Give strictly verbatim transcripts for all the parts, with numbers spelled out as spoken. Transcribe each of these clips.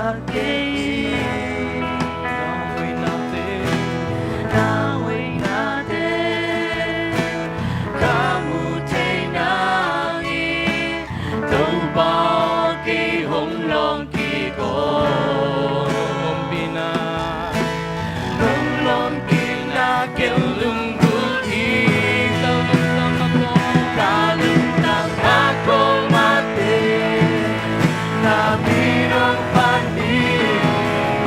Kei na hoih nate, na hoih nate ka mu thei nang hi. Topa, kei hong lawng kik o. Nong ompihna, nong ompihna ken lunggulh hi. Ka lungtang a kholmate na min hong phat hi.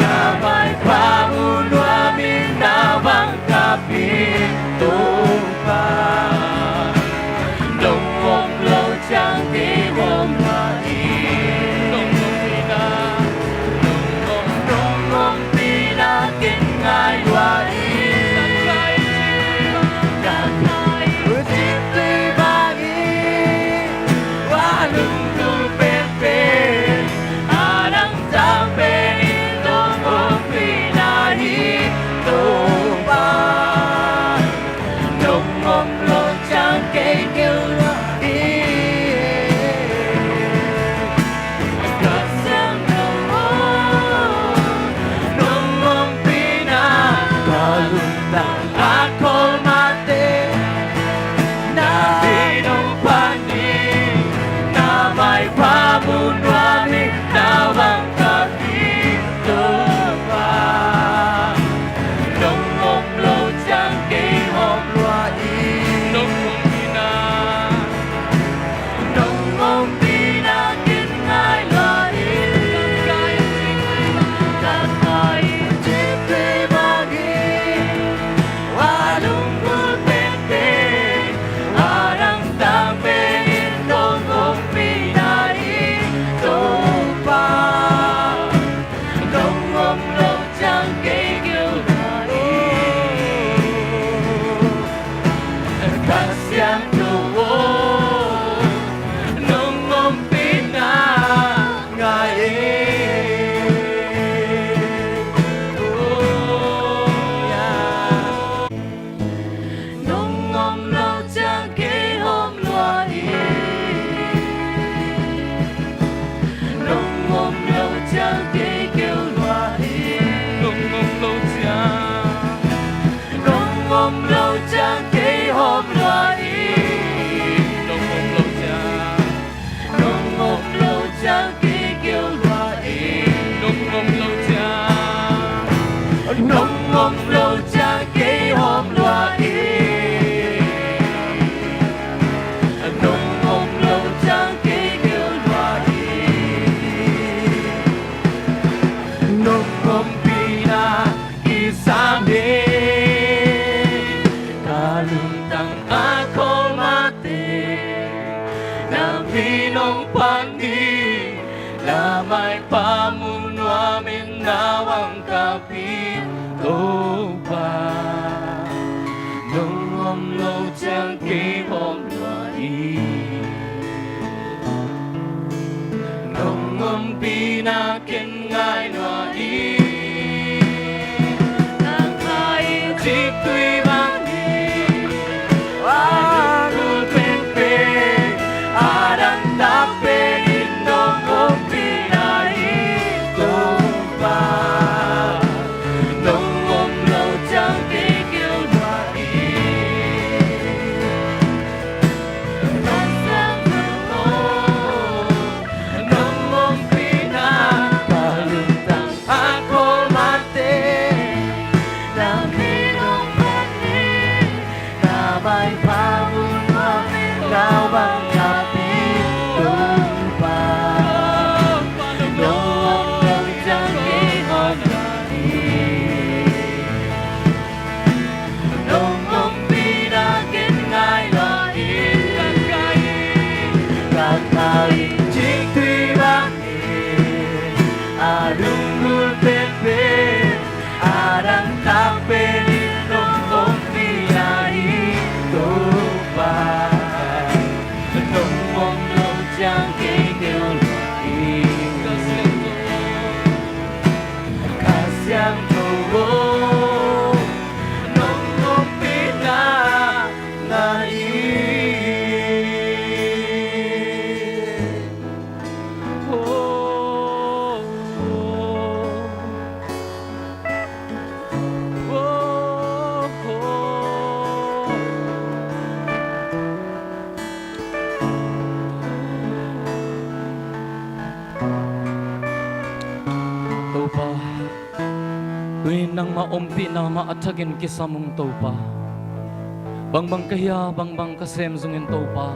Na maipha mu nuam ing, na vang kap ing Topa. Nong om lo ciang kei hong lua ing. Nong ompihna, nong om, nong ompihna ken ngai lua ing. Ka kai cik tui bang hi, a lunggulh penpen, a dang tak pen in nong ompihna hi Topa. Nong om lo ciang kei keu lua ing. Kha Siangtho aw, nong ompihna ka lungtang a kholmate na min hong phat hi. Na maipha mu nuam ing, na vang kap ing Topa. Nong om lo ciang kei hong lua ing. Nong ompihna, nong ompihna ken ngai lua ing. Ka kai cik tui bang hi, a lunggulh penpen, a dang tak pen in nong ompihna hi Topa. Nong om lo ciang kei keu lua ing. Kha Siangtho aw, nong ompihna ngai ing. Oh, yeah. Nong om lo ciang kei hong lua ing. Nong om lo ciang kei keu lua ing. Nong om lo ciang, nong om lo ciang kei hong lua ing. Nong om lo ciang, nong om lo ciang kei keu lua ing. Nong om lo ciang, nong om lo ciang kei hong lua ing. Nong om lo ciang kei keu lua ing. Nong ompihna kisam hi. Ka lungtang a kholmate na min hong phat hi. Na maipha mu nuam ing, na vang kap ing Topa. Nong om lo ciang kei hong lua ing. Nong ompihna ken ngai lua ing. Ka kai cik tui bang hi, a lunggulh penpen, a dang tak pen in nong ompihna hi Topa. Nong om lo ciang kei keu lua ing. Kha Siangtho aw, nong ompihna ka lungtang a kholmate na min hong phat hi. Na maipha mu nuam ing, na vang kap ing Topa. Nong om lo ciang kei hong lua ing. Nong ompihna ken ngai lua ing. Ka kai cik tui bang hi, a lunggulh penpen, a dang tak pen in nong ompihna hi Topa. Nong om lo ciang kei keu lua ing. Kha Siangtho aw, nong ompihna ngai ing. Oh, oh, Pa, tuni nangmah ompihna mah a thakin kisam ung Topa. Bangbang ka hia, bangbang ka sem zongin Topa,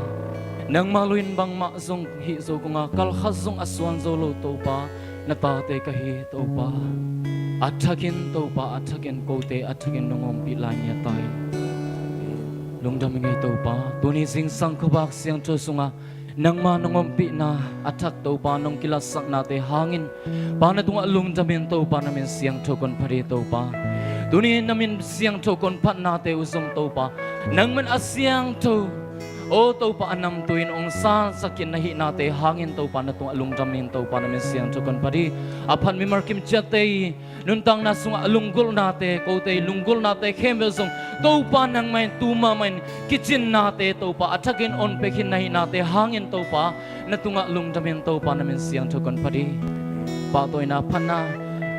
nangmah luin bangmah zong hih zo kong a, kalkhat zong a suan zo lo Topa, na tate ka hi Topa. A thakin Topa, a thakin kote a thakin nong ompih lai ngia ta in. Lungdam ing ei Topa, tuni zingsang khuavak siangtho sungah nangma nong ompihna a thak Topa, nong kilatsaknate hangin Pa, na tungah lungdamin Topa, na min siangtho kon phat hi Topa. Tuni na min siangtho kon phatnate uh zong Topa, nangman a siangtho, aw Topa, a namtui in hong sansak khin na hihnate hangin Topa, na tungah lungdamin Topa, na min siangtho kon phat hi. A phat mimal kim ciatte i nuntakna sungah a lunggulhnate, kote i lunggulhnate khempeuh zong Topa, nangmah in tu mahmah in kicinnate Topa, a thakin hong pia khin na hihnate hangin Topa, na tungah lungdamin Topa, na min siangtho kon phat hi. Pahtawina, phatna,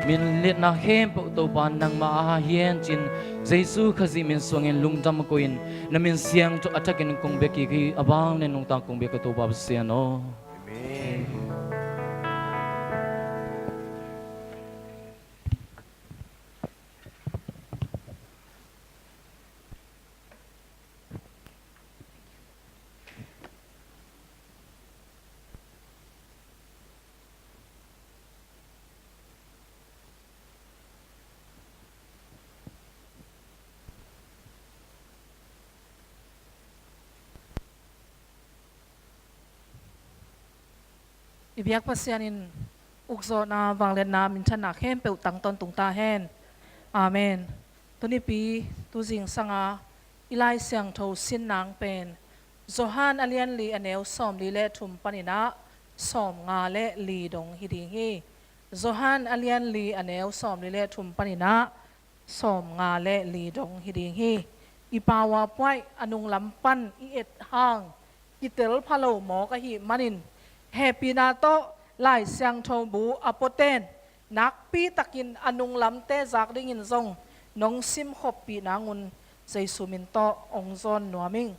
min liatna khempeuh Topa, nangmah a hi hen ci-in Jesu Khazih min suangin lungdam ko-in, na min siangtho a thakin kong bia kik hi. A vanglian nungta kong bia ka Topa Pasian aw. Amen. I biak Pasian in ukzawhna, vangliatna, minthanna khempeuh tang tawntung ta hen. Amen. Tunipi, tuzing sanga i Lai Siangtho sin nang pen Johan a lian li, a neu sawmli le thum panin ah sawmnga le li dong hi ding hi. Johan a lian li, a neu sawmli le thum panin ah sawmnga le li dong hi ding hi. I powerpoint a nunglam pan i et hang kitel pha lo mawk ahih manin, hehpihna tawh Lai Siangtho bu a puaten nakpitakin a nunglamte zak dingin zong nong simkhoppih nangun Jesu min tawh hong zawn nuam ing.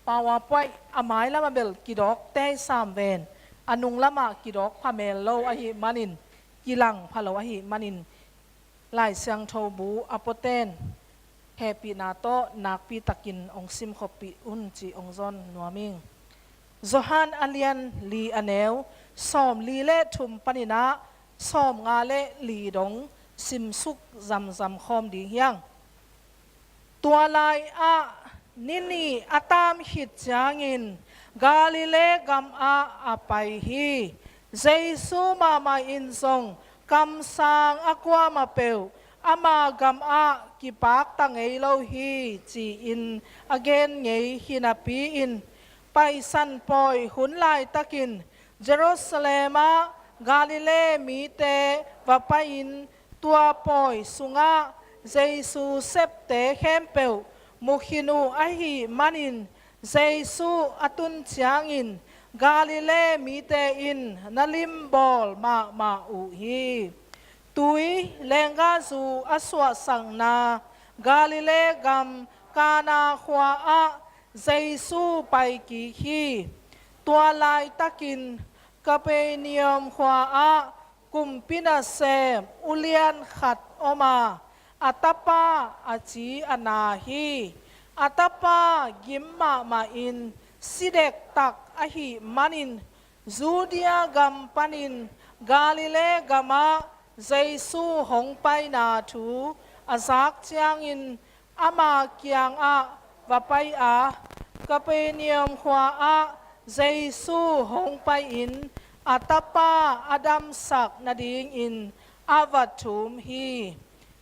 Powerpoint a mailam a bel kidawk tei sam ven, a nunglamah kidawk pha mel lo ahih manin, kilang pha lo ahih manin, Lai Siangtho bu a puaten hehpihna tawh nakpitakin hong simkhoppih un ci hong zawn nuam ing. Johan a lian li, a neu sawmli le thum panin ah sawmnga le li dong simsuk zamzam khawm ding hi hang. Tua lai-ah ni nih a tam khit ciangin Galilee gamah a pai hi. Jesu mahmah in zong kamsang a kuamah peuh ama gamah kipakta ngei lo hi, ci-in a gen ngei hi napi-in, Paisan pawi hun laitakin Jerusalem ah Galilee mite va pai-in, tua pawi sungah Jesu septe khempeuh mu khin uh ahih manin, Jesu a tun ciangin Galilee mite in na limbawl mahmah uh hi. Tui lenggahzu a suahsakna Galilee gam Kana khua-ah Jesu pai kik hi. Tua laitakin Kapernaum khua-ah kumpi nasem ulian khat om a, a tapa a ci a na hi. A tapa gim mahmahin si dektak ahih manin, Judea gam panin Galilee gamah Jesu hong paina thu a zak ciangin ama kiangah va pai a, Kapernaum khua-ah Jesu hong pai-in a tapa a damsak nadingin a va thum hi.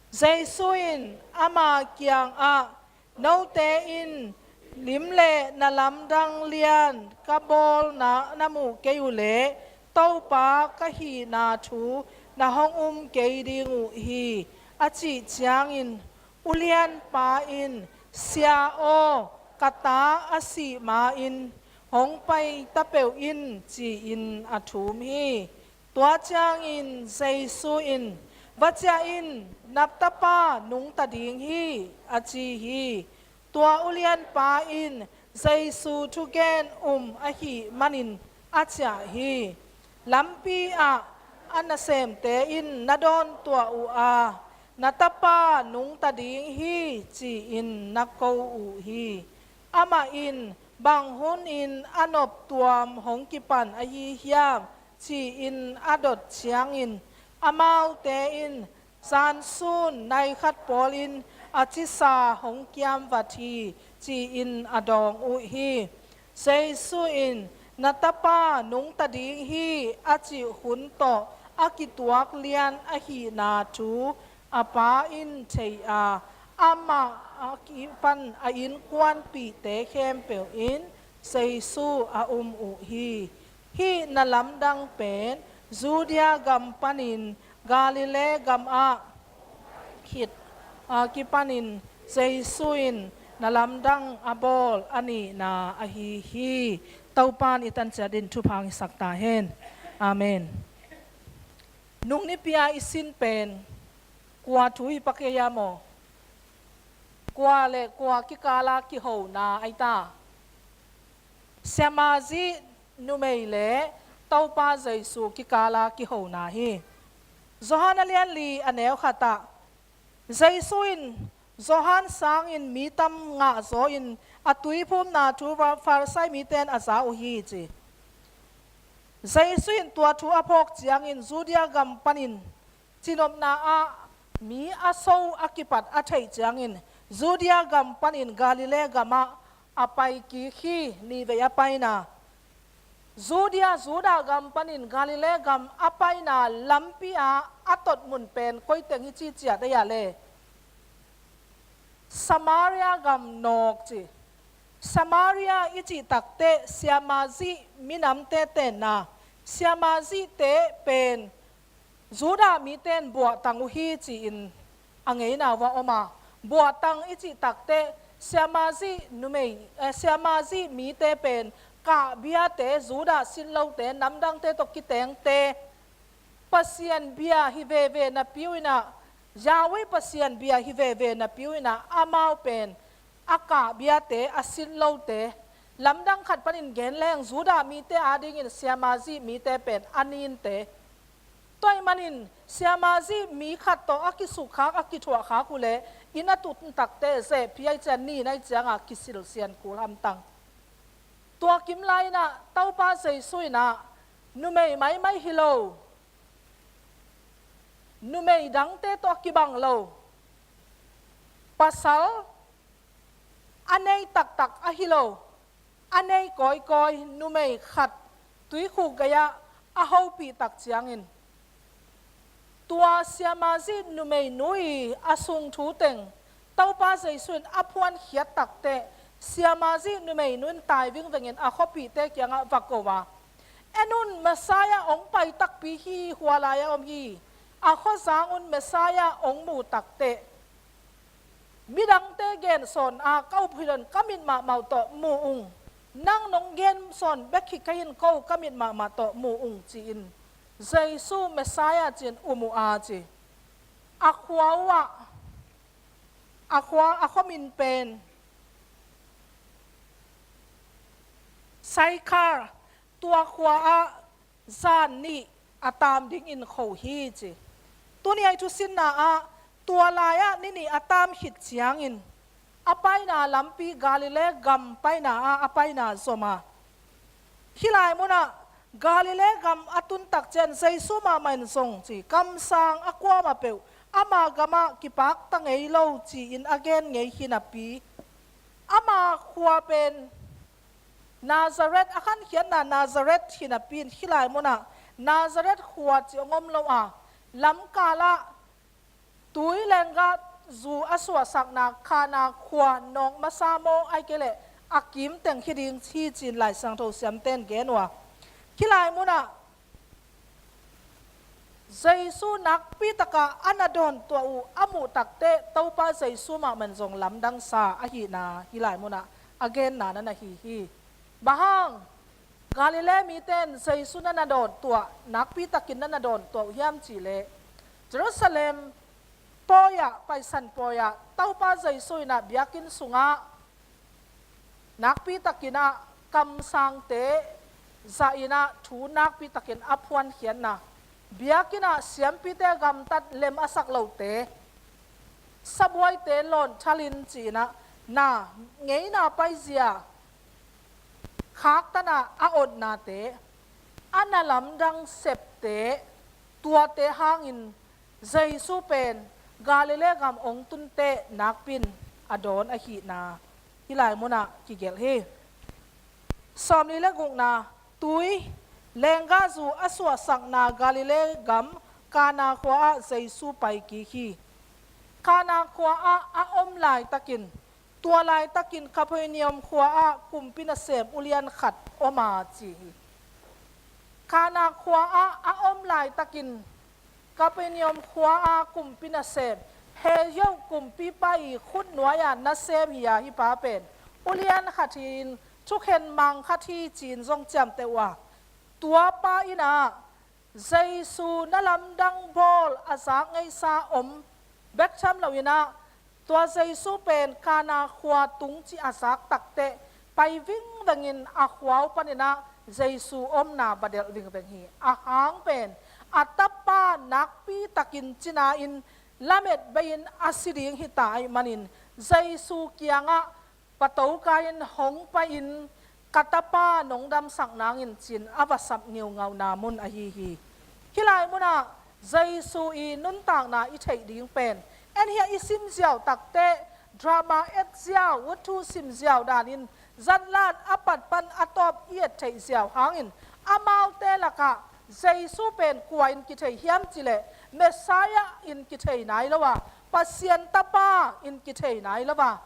Jesu in ama kiangah, Note in lim le na lamdang lian ka bawlna na muh kei uh leh, Topa ka hihna thu na hong um kei ding uh hi, a cih ciangin, ulianpa in, Sia aw, ka ta a sih ma-in hong pai ta peuh in, ci-in a thum hi. Tua ciangin Jesu in, Va ciah in, na tapa nungta ding hi, a ci hi. Tua ulianpa in Jesu thugen um ahih manin a ciah hi. Lampi ah a nasemte in na dawntuah uh a, na tapa nungta ding hi, ci-in na ko uh hi. Amah in, bang hunin a noptuam hong kipan ahi hiam, ci-in a dot ciangin, amaute in, zan sun nai khat pawlin a cisa hong kiamvat hi, ci-in a dawng uh hi. Jesu in, na tapa nungta ding hi, a cih hun tawh a kituak lian ahihna thu a pa in thei a, amah a kipan a innkuanpihte khempeuh in Jesu a um uh hi. Hih na lamdang pen Judea gam panin Galilee gamah khit a kipanin Jesu in na lamdang a bawl a nihna ahi hi. Topa in i tanciat in thupha hong hisak ta hen. Amen. Nung nipi-a i sin pen kua thu hi pak hiam aw? Kua le kua kikala kihona ai ta? Siamah zih numei le Topa Jesu kikala kihona hi. Johan a lian li a neu khatah Jesu in Johan sangin mi tam ngahzaw in a tuiphumna thu Fa-, Farisai mite in a za uh hi ci. Jesu in tua thu a phawk ciangin Judea gam panin cinopna ah mi a so a kipat a theih ciangin Judea gam panin Galilee gamah a pai kik hi. Nihvei a paina, Judea, Judah gam panin Galilee gam a paina lampi ah a totmun pen koi teng hi ci ciat ei ah le? Samaria gam nawk ci. Samaria i cih takteh siamah zih minamte tenna, siamah zihte pen Judah mite in buahtang uh hi ci-in a ngeina uh a om a, buahtang i cih takteh siamah zih numei, eh, siamah zih mite pen kahbiate, Judah silhlote, namdangte tawh kitengte, Pasian bia hi veve napi uh in ah, Yahweh Pasian bia hi veve napi uh in ah, amau pen a kahbiate, a silhlote, lamdang khat panin gen leng Judah mite adingin siamah zih mite pen a ninte. Tua ahih manin siamah zih mi khat tawh a kisukkhak, a kithuahkhak uh leh inn a tun takteh zehpih ahih ciang, nin ahih ciangah kisilsian kul hamtang. Tua kim lai-in ah Topa Jesu in ah numei maimai hi lo, numei dangte tawh a kibang lo, pasal a nei taktak ahi lo, a nei kawikawi numei khat tuikhuk gei-ah a hopih tak ciangin, tua siamah zih numeinu i a sung thu teng Topa Jesu in a phuankhiat takteh, siamah zih numeinu in tai vingvengin a khuapihte kiangah va ko a, "En un, Messiah hong pai takpi hi, hua lai-ah om hi. A khuazang un Messiah hong mu takteh midangte gensawn a, ka up hi lo-in ka mit mahmah uh tawh mu ung. Nang nong gensawn bek hi kei in, ko ka mit mahmah tawh mu ung," ci-in Jesu Messiah ci-in um uh a ci. A khua uh ah, a khua, a khua min pen Sychar, tua khua ah zan nih a taam dingin kho hi ci. Tuni-a i thusinna ah tua lai-ah ni nih a taam khit ciangin a paina lampi Galilee gam paina ah a paina zom a, hih lai munah Galilee gam a tun tak ciang Jesu mahmah in zong ci, kamsang a kuamah peuh ama gamah kipakta ngei lo ci-in a gen ngei hi napi, ama khua pen Nazareth, a khankhiatna Nazareth hi napi-in hih lai munah Nazareth khua cih hong om lo a, lamkalah tui lenggah zu a suahsakna Kana khua nawk masa maw, ahih kei leh a kim teng hi ding hi ci-in Lai Siangtho siamte in gen uh a, hih lai munah Jesu nakpi takah a na dawntuah uh a muh takteh Topa Jesu mahmah in zong lamdangsa ahihna hih lai munah a genna na na hi hi. Bang hang Galilee mite in Jesu na na dawntuah, nakpi takin na na dawntuah uh hiam cih leh, Jerusalem pawi-ah, Paisan pawi-ah Topa Jesu in ah biakinn sungah nakpi takin ah kamsangte zahin ah thu nakpi takin a phuankhiatna, biakinn ah siampite gamtat lem a sak lote, sabuaite lawn thalin ci-in ah, na ngeina paizia khaktan ah a otnate, a na lamdang septe, tuate hangin Jesu pen Galilee gam ong tun teh nakpi in a dawn ahihna hih lai munah kigelh hi. Sawmli le gukna, tui leenggahzu a suahsakna Galilee gam Kana khua ah Jesu pai kik hi. Kana khua ah a om laitakin, tua laitakin Kapernaum khua ah kumpi nasem ulian khat om a ci hi. Kana khua ah a om laitakin Kapernaum khua ah kumpi nasem, hell yoh kumpipa i khutnuai-ah nasem hi-a, hih pa pen ulian khat hi-in thukhen mang khat hi ci-in zong ciamteh uh a, tua pa in ah Jesu na lamdang bawl a zak ngeisa om bek tham loin ah, tua Jesu pen Kana khua tung cih a zak takteh pai vingvengin a khua uh panin ah Jesu omna va delh vingveng hi. A hang pen a tapa nakpi takin cina-in lamet bei-in a si ding hi ta ahih manin Jesu kiangah va tokai-in, hong pai-in, ka tapa nong damsak nangin ci-in a va sap ngeungauna mun ahi hi. Hih lai munah Jesu i nuntakna i theih ding pen, en hia i sim ziau takteh, drama et ziau, uthu sim ziau danin, zatlat a pat pan a tawp i et theih ziau hangin, amaute lakah Jesu pen kua in kithei hiam cih leh, Messiah in kithei nai lo a, Pasian tapa in kithei nai lo a,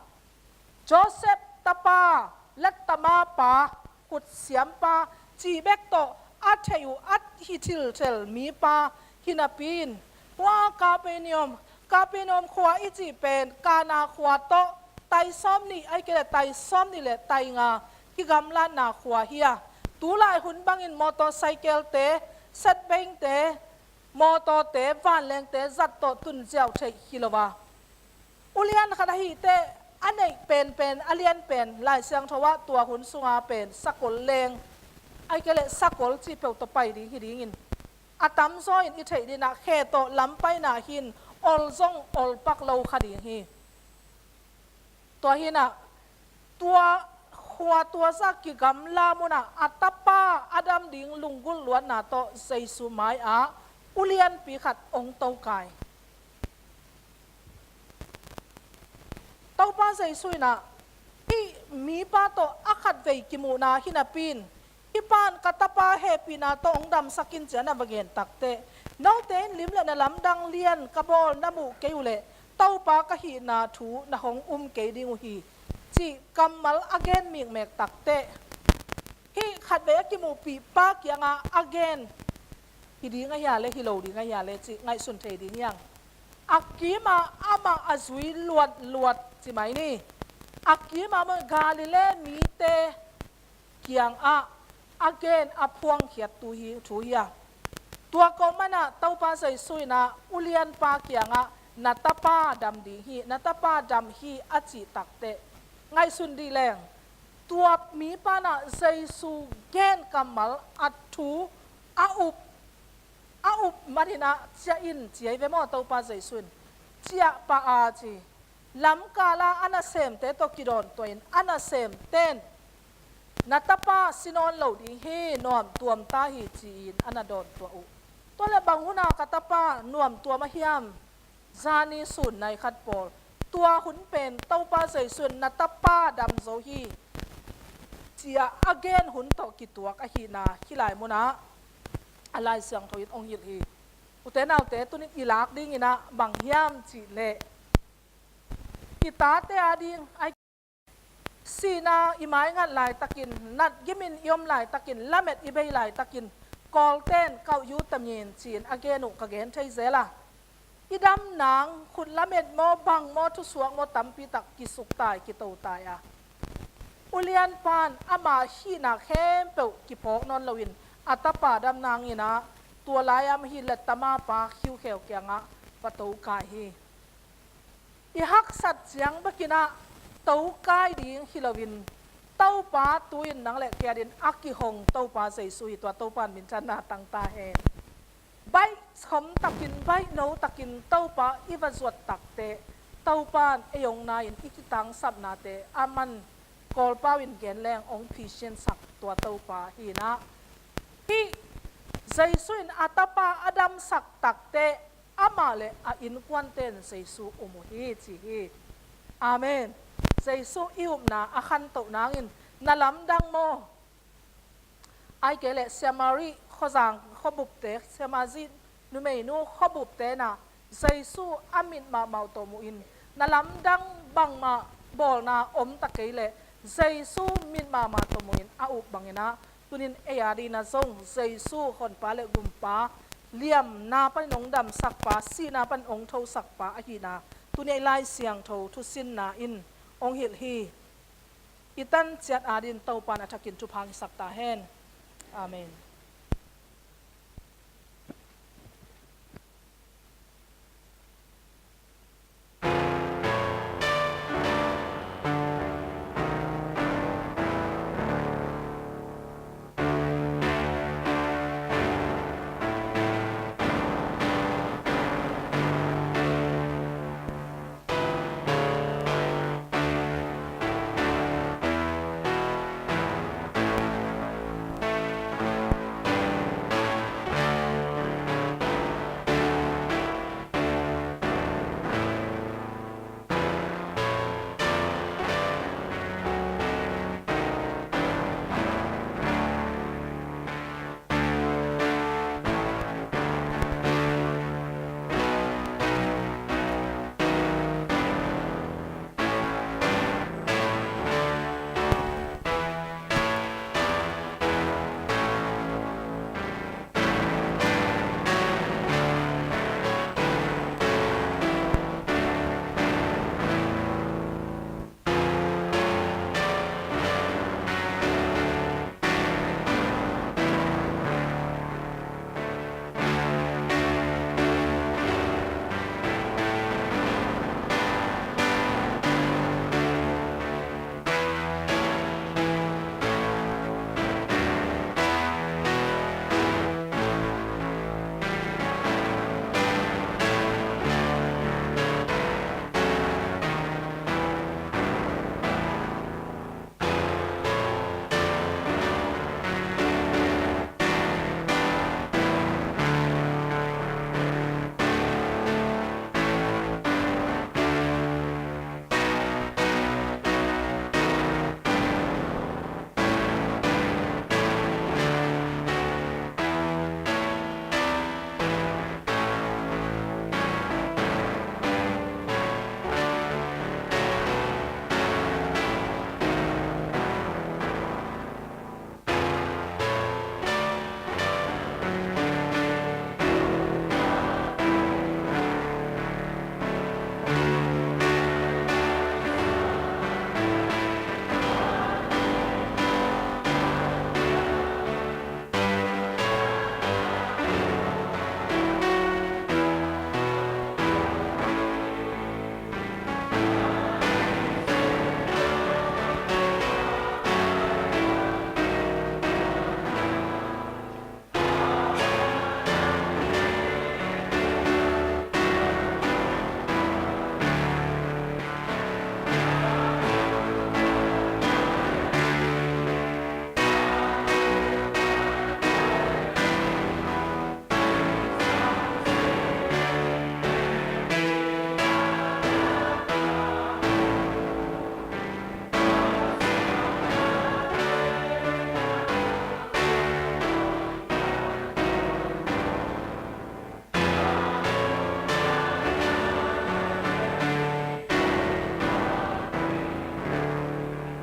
Joseph tapa, lattama pa, khutsiampa cih bek tawh a theih uh a hi thilthel mipa hi napi-in, hua Kapernaum, Kapernaum khua i cih pen Kana khua tawh tai sawmnih, ahih kei leh tai sawmnih le tai nga kigamlatna khua hi a, tulai hun bangin motorcycle-te, setbengte, mawtawte, vanlengte zat tawh tun ziau theih hi lo a, ulian khat ahih teh, a neih penpen, a lian pen, Lai Siangtho ah tua hun sunga pen sakol leng, ahih kei leh sakol cih peuh tawh pai ding hi dingin, a tamzaw in i theih dingin ah khe tawh lam paina hi-in ol zong ol pak lo kha ding hi. Tua hi-in ah, tua khua tua zah kigamla munah a tapa a dam ding lunggulh luatna tawh Jesu mai-ah ulianpi khat ong tokai. Topa Jesu in ah, hih mipa tawh a khatvei kimuhna hi napi-in, hih pa in ka tapa hehpihna tawh hong damsak in ci-a na va gen takteh, note in lim le na lamdang lian ka bawl na muh kei uh leh, Topa ka hihna thu na hong um kei ding uh hi, cih kammal a gen mikmek takteh, hih khatvei a kimuhpih pa kiangah a gen hi ding ahia leh, hi lo ding ahia leh cih ngaihsun thei ding hi hang. A kimah amah a zui luatluat ci mai ni. A kimah amah Galilee mite kiangah a gen a phuangkhiat thu hi, thu hi a. Tua kawh manah Topa Jesu in ah ulianpa kiangah na tapa dam ding hi, na tapa dam hi a cih takteh, ngaihsun dih leng, tua mipa in ah Jesu gen kammal, a thu, a up, a up manin ah ciah in ci ahi ve maw, Topa Jesu in. Ciah pah a ci. Lamkal ah a nasemte tawh kidawntuah in, a nasemte in na tapa si nawn lo ding hi, nuamtuam ta hi ci-in a na dawntuah uh. Tua leh bang hun a ka tapa nuamtuam a hiam? Zani sun nai khat pawl. Tua hun pen Topa Jesu in na tapa dam zo hi, ci-a a gen hun tawh kituak ahihna hih lai munah a Lai Siangtho in hong hilh hi. Ute naute, tuni-in i lak dingin ah bang hiam cih leh, i tate a ding, a sihna i maingat laitakin, nat gimin i om laitakin, lamet i bei laitakin, Kawlte in kauh yu ta min ci-in a gen uh ka gen thei zel a. I dam nang, khut lamet maw, bang maw, thusuak maw, tampi tak kisuktai, kitotai a. Ulianpa in ama hihna khempeuh kiphawk nawn loin, a tapa dam nangin ah, tua lai-a ama hih lattama pa khiukheu kiangah va tokai hi. I haksat ciang bekin ah tokai ding hi loin, Topa tu-in nang le kei adingin a kihong Topa Jesu hi, tua Topa in minthanna tang ta hen. baih khom takin, baih no takin Topa i va zuat takteh, Topa in ei hong na-in i kitangsapnate aman Kawlpau in gen leng hong phisiansak tua Topa hi-in ah, hih Jesu in a tapa a damsak takteh amah le a innkuante in Jesu um uh hi, ci hi. Amen. Jesu i upna a khantoh nangin na lamdang maw? Ahih kei leh Siamari khuazang khuabupte, Siamari numeinu khuabupte na Jesu a mit mahmah uh tawh muhin, na lamdang bangmah bawlna om ta kei leh Jesu mit mahmah tawh muhin a up bangin ah, tunin ei a dingin ah zong Jesu honpa le gumpa, liamna panin hong damsakpa, sihna panin hong thosakpa ahihna tuni-a i Lai Siangtho thusinna in hong hilh hi. I tan ciat a dingin Topa in a thakin thupha hong hisak ta hen. Amen.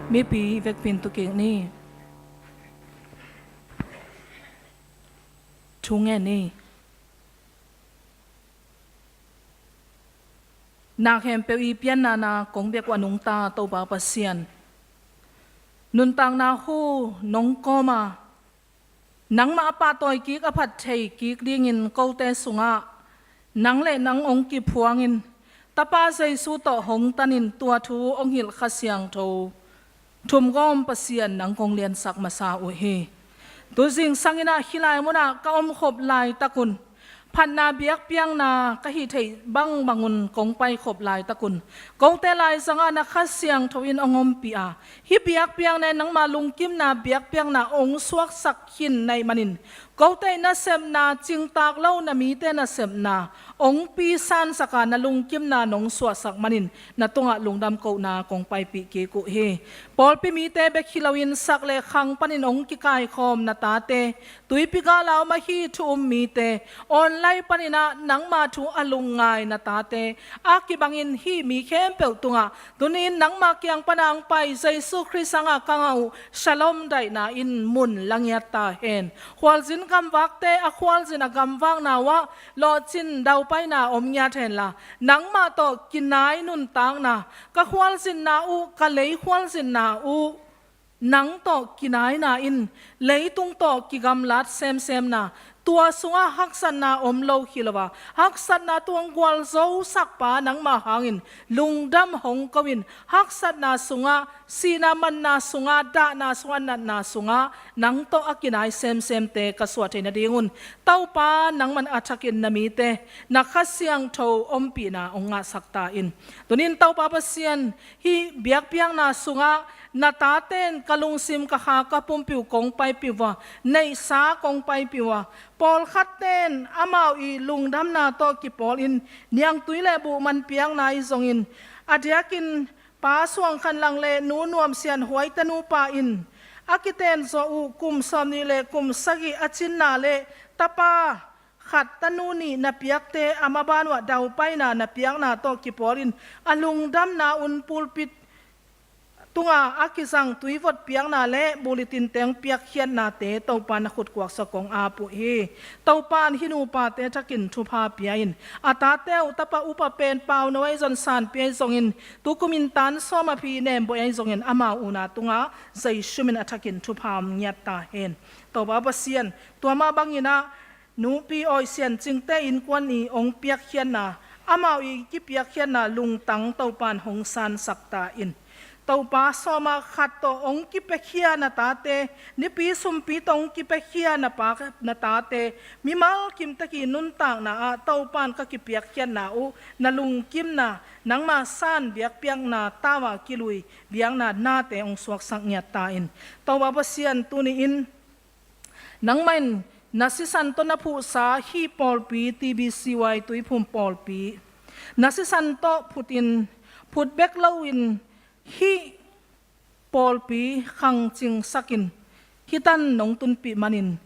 Mipi vekpi in tu kik ni. Thu ngen ni. Na khempeuh i pianna na kong biak uh a nungta Topa Pasian, nuntakna hu nong kawm a, nangmah a pahtawi kik, a phat thei kik dingin kote sungah nang le nang hong kiphuangin Tapa Jesu tawh hong tanin tua thu hong hilh Kha Siangtho thumgawm Pasian nang kong liansak masa uh hi. Tu zingsang in ah hih lai munah ka omkhop laitak un Phatna biakpiakna ka hih theih bangbangun kong paikhop laitakun, kote laizangah na Kha Siangtho in hong ompih a, hih biakpiakna in nangmah lungkimna biakpiakna hong suaksak khin na hih manin, kote nasepna, cingtak lo na mite nasepna hong pisansak a, na lungkimna nong suahsak manin na tungah lungdam kohna kong paipih kik uh hi. Pawlpi mite bek hi loin sak le khang panin hong kikaikhawm na tate, tuipi gala om ahi thu um mite, online paninah nangma thu a lungngai na tate, a kibangin hih mi khempeuh tungah tuni-in nangma kiang pana hong pai Jesu Khrist hangah ka ngah uh Shalom daihna in mun la ngiat ta hen. Khualzin gamvakte a khualzin a gamvakna uhah lawhcin daupaina om ngiat henla, nangmah tawh kinai nuntakna, ka khualzinna uh, ka lei khualzinna uh, nang tawh kinaina in leitung tawh kigamlat semsemna, tua sungah haksatna om lo hi lo a, haksatna tuang gualzosakpa nangmah hangin lungdam hong ko-in, haksatna sungah, sihna manna sungah, dahna sungah, natna sungah nang tawh a kinai semsemte ka suah theih nadingun Topa nangman a thakin na mite na Kha Siangtho ompihna hong ngahsak ta in. Tunin Topa Pasian, hih biakpiakna sungah na taten ka lungsim ka kha ka pumpi uh kong paipih uh a, neihsa kong paipih uh a, pawlkhatten amau i lungdamna tawh kipawlin niangtui le buhman piakna i zongin, a diakin Pa Suang Khan Lang le Nu Nuam Sian Huaite nupa in a kiten zawh uh kum sawmnih le kum sagih a cinna le tapa khat tanu nih na piakte a maban uh ah daupaina na piakna tawh kipawlin a lungdamna un pulpit tunga a kizang tuivot piakna le bulletin teng piakkhiatnate Topa na khut kuaksa kong ap uh hi. Topa in hih nupate thakin thupha pia in, a tate uh tapa upa pen Pau No ahi zong San Pi ahi zongin, tukumin tan sawm a phi nembawi ahi zongin amau una tunga Jesu min a thakin thupha om ngiat ta hen. Topa Pasian, tua mah banginah Nu Pi Awi Sian Cingte innkuan i hong piakkhiatna, amau i kipiakkhiatna lungtang Topan hong sansak ta in. Topa, sawma khat tawh hong kipiakhia na tate, nipi sumpi tawh hong kipiakhia na pa, na tate, mimal kimtek i nuntakna ah Topan ka kipiakkhiatna uh na lungkimna, nangma san biakpiakna tau a kilui biakna nate hong suaksak ngiat ta in. Topa Pasian, tuni-in nangmah in na sisan tawh na phuhsa hih pawlpi, T B C Y Tuiphum pawlpi, na sisan tawh phutin, phut bek loin hih pawlpi khangcingsakin hih tan nong tunpih manin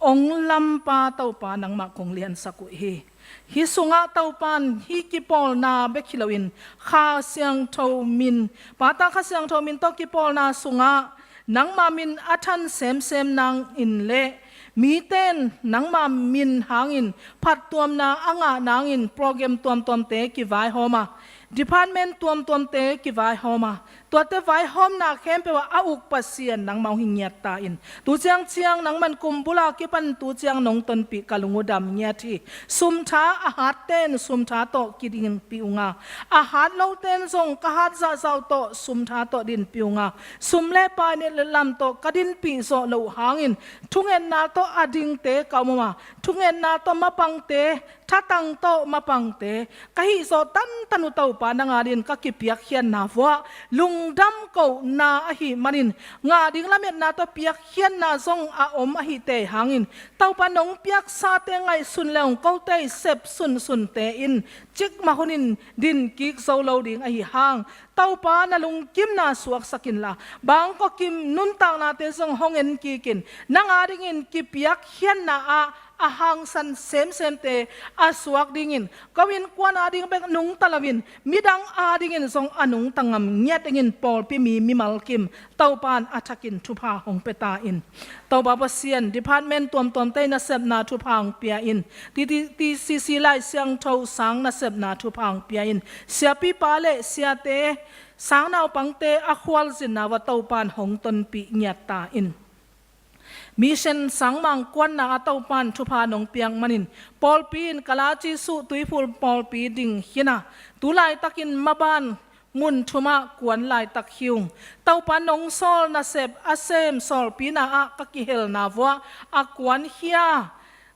hong lampa Topa nangmah kong liansak uh hi. Hih sungah Topan hih kipawlna bek hi loin Kha Siangtho min, Pa, Ta, Kha Siangtho min tawh kipawlna sungah nangma min a than semsem nangin le miten nangma min hangin phattuamna a ngah nangin program tuamtuamte kivaihawm a, department tuamtuamte kivaihawm a, tuate vaihawmna khempeuh ah a uk Pasian nangmah hong hi ngiat ta in. Tu ciangciang nangman kumbula kipan tu ciang nong tonpih ka lung uh dam ngiat hi. Sumtha a hatten sumtha tawh kidingpih unga, a hat loten zong ka hat zahzah uh tawh sumtha tawh dinpih unga, sum le pai, net le lam tawh ka dinpih zawh loh hangin thungetna tawh a dingte ka om a, thungetna tawh mapangte, thatang tawh mapangte ka hih zawh tantan uh Topa, nang adingin ka kipiakkhiatna vuah lungdam kohna ahih manin, ngah ding lametna tawh piakkhiatna zong a om ahih teh hangin, Topa, nong piaksate ngaihsun le hong kote i sep sunsunte in cikmah hunin din kik zo lo ding ahi hang, Topa, na lungkimna suaksak inla, bangkua kim nuntaknate zong hong en kikin, nang adingin kipiakkhiatna ah a hangsan semsemte a suak dingin, ko innkuan ading bek nungta loin midang adingin zong a nungta ngam ngiat dingin pawlpi mi mimal kim Topan a thakin thupha hong pia ta in. Topa Pasian, department tuamtuamte nasepna thupha hong pia in. T T, T C C Lai Siangtho sang nasepna thupha hong pia in. Siapipa le siate, sangnaupangte a khualzinna uah Topan hong tonpih ngiat ta in. Mission sangmang kuanna ah Topan thupha nong piak manin, pawlpi in Kalachi Suh Tuiphum pawlpi ding hi a, tu laitakin maban mun thumah kuan laitak hi ung. Topa, nong sawl nasep a sem sawlpina ah ka kihelna vuah a kuan hi a,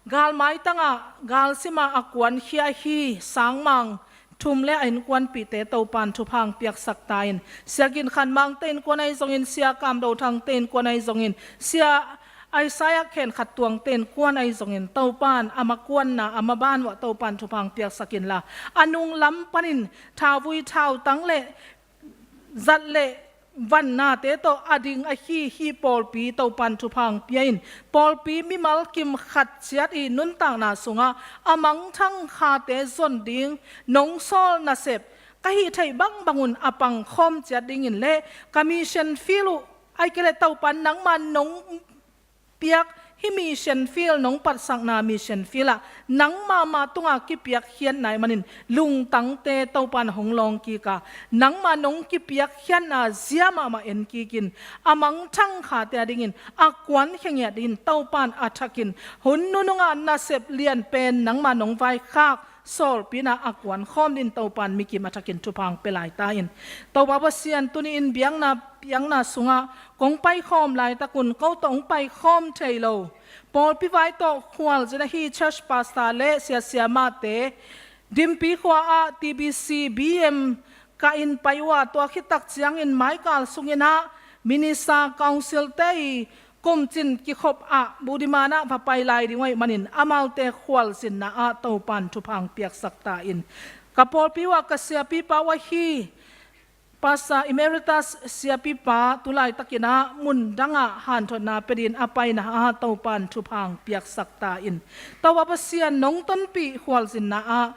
Galmaitangah galsimah a kuankhia hi sangmang thum le a innkuanpihte Topan thupha hong piaksak ta in. Sia Gin Khan Mangte innkuan ahi zongin, Sia Kam Do Thangte innkuan ahi zongin, Sia Isaiah Khen Khat Tuangte innkuan ahi zongin, Topan a makuanna a maban uah Topan thupha hong piaksak inla, a nunglam panin thauvui thautang le zat le vannate tawh a ding ahi hih pawlpi Topan thupha hong pia in. Pawlpi mimal kim khat ciat i nuntakna sungah a mangthang khate zon ding nong sawl nasep ka hih theih bangbang un a pangkhawm ciat dingin le ka mission field uh, ahih kei leh Topan nangma nong piak hih mission field, nong patsakna mission field ah nangma mah tungah kipiak khiatna ahih manin lungtangte Topan hong lawng kik a, nangma nong kipiak khiatna zia mahmah en kik in, a mangthang khate a dingin a kuankhia ngiat in Topan a thakin hun nunungah nasep lian pen nangma nong vaikhak sawlpina a kuankhawm din Topan mikim a thakin thupha hong pia lai ta in. Topa Pasian, tuni in biakna piakna sungah kong paikhawm laitak un ko tawh hong paikhawm thei lo pawlpi vai tawh khualzin ahi church pastor le siasia mahte, Dimpi khua ah T B C B M ka in pai uh a, tua khit tak ciangin maikal sungin ah minister council te i kumcin kikhop ah Budiman ah va pai lai ding uh ahih manin amaute khualzinna ah Topan thupha hong piaksak ta in. Ka pawlpi uh ah ka siapipa uh ahi Pastor Emeritus siapipa tu laitakin ah mun dangah hanthotna pia din a paina ah Topan thupha hong piaksak ta in. Topa Pasian, nong tonpih khualzinna ah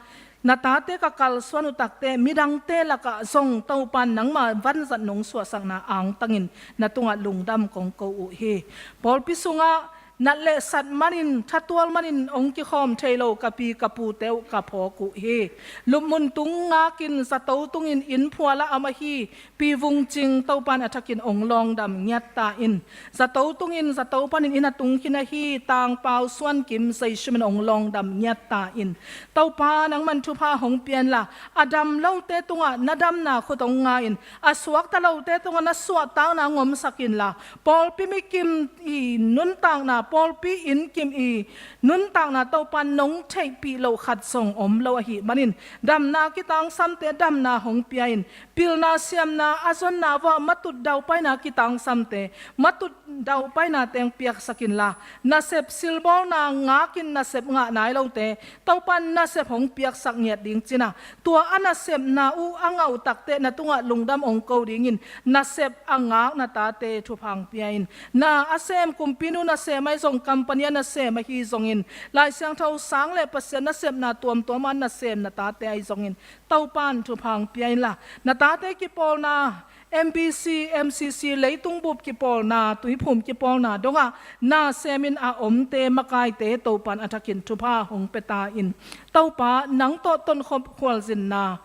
na tate ka kalsuan uh takte midangte lakah zong Topan nangma vanzat nong suahsakna angtangin na tungah lungdam kong ko uh hi. Pawlpi sungah nat le sat manin, thatual manin hong kikhawm thei lo ka pi ka pute uh ka phawk uh hi. Lupmun tung ngakin zato tungin inn phualah a om ahi Pi Vung Cing Topan a thakin hong lawngdam ngiat ta in. Zato tungin zato panin inn a tung khin ahi Tang Pau Suan Kim Zei Sum in hong lawngdam ngiat ta in. Topa nangman thupha hong pia inla, a dam lote tungah na damna khut hong nga in, a suakta lote tungah na suahtakna hong omsak inla, pawlpi mikim i nuntakna, pawlpi inn kim i nuntakna Topa nong theihpih loh khat zong om lo ahih manin, damna kitangsamte damna hong pia in, pilna siamna a zonna vuah matut daupaina kitangsamte matut daupaina teng piaksak inla, nasep silbawlna ngakin nasep ngah nai lote Topa nasep hong piaksak ngiat ding cina, tua a nasepna uh a ngah uh takte na tungah lungdam hong ko dingin nasep a ngak na tate thupha hong pia in. Na a sem kumpinu nasem ahi zong, company a nasem ahi zongin, Lai Siangtho sang le Pasian nasepna tuamtuam a nasem na tate ahi zongin Topan thupha hong pia inla, na tate kipawlna, M B C, M C C, leitung bup kipawlna, tuiphum kipawlna dongah na semin a omte makaite Topan a thakin thupha hong pia ta in. Topa nang tawh tonkhop khualzinna,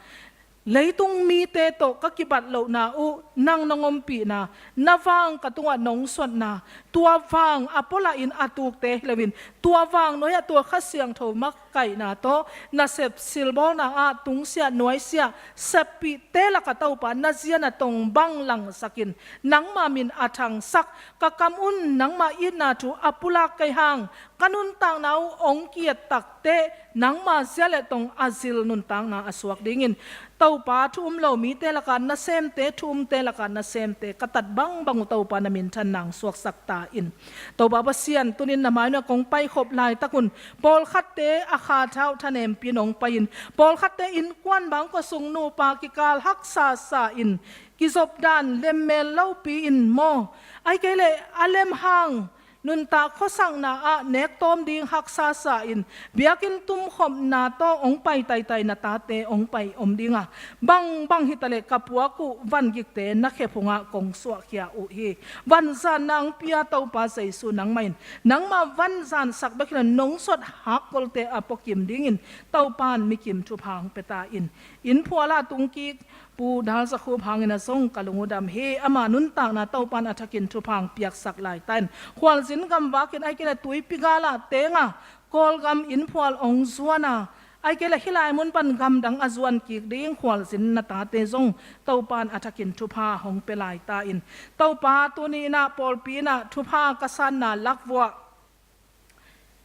leitung mite tawh ka kibat lohna uh nang nong ompihna, na vang ka tungah nong suatna, tua vang a pua lah in a tukte hi loin, tua vang nuai-ah tua Kha Siangtho makaihna tawh nasep silbawlna ah tungsiah nuaisiah seppihte lakah Topa na zia na tong bang langsakin, nangma min a thangsak, ka kam un nangma itna thu a pulak kei hang, ka nuntakna uh hong kiat takte nangma zia le tong a zil nuntakna a suak dingin, Topa thu um lo mite lakah nasemte, thu umte lakah nasemte ka tat bangbang uh Topa na minthan nang suaksak ta in. Topa Pasian, tunin na mainuah kong paikhop laitak un, pawlkhatte a kha thau thanempi nong pai in, pawlkhatte innkuan bang khuasung nupa kikal haksasa in, kizop dan lemmel lopi in maw, ahih kei leh a lem hang nuntak khuasakna ah nek tawm ding haksasa in, biakinn tumkhopna tawh hong pai taitai na tate hong pai om dinga, bangbang hitaleh ka puak uh vangikte na khe phungah kong suahkhia uh hi. Vanzanna hong pia Topa Jesu nangmah in, nangmah vanzansak bek hi lo, nong suat hakkolte a puakim dingin Topan mikim thupha hong pia ta in. Inn phualah tungkik Pu Dal Za Khup hangin a zong ka lung uh dam hi. Ama nuntakna Topan a thakin thupha hong piaksak lai ta in. Khualzin gamvakin ahih kei leh tuipi galah tenga Kawlgam inn phual hong zuana, ahih kei leh hih lai mun pan gamdang a zuan kik ding khualzin na tate zong Topan a thakin thupha hong pia lai ta in. Topa, tuni in ah pawlpi in ah thupha ka sanna lakvuah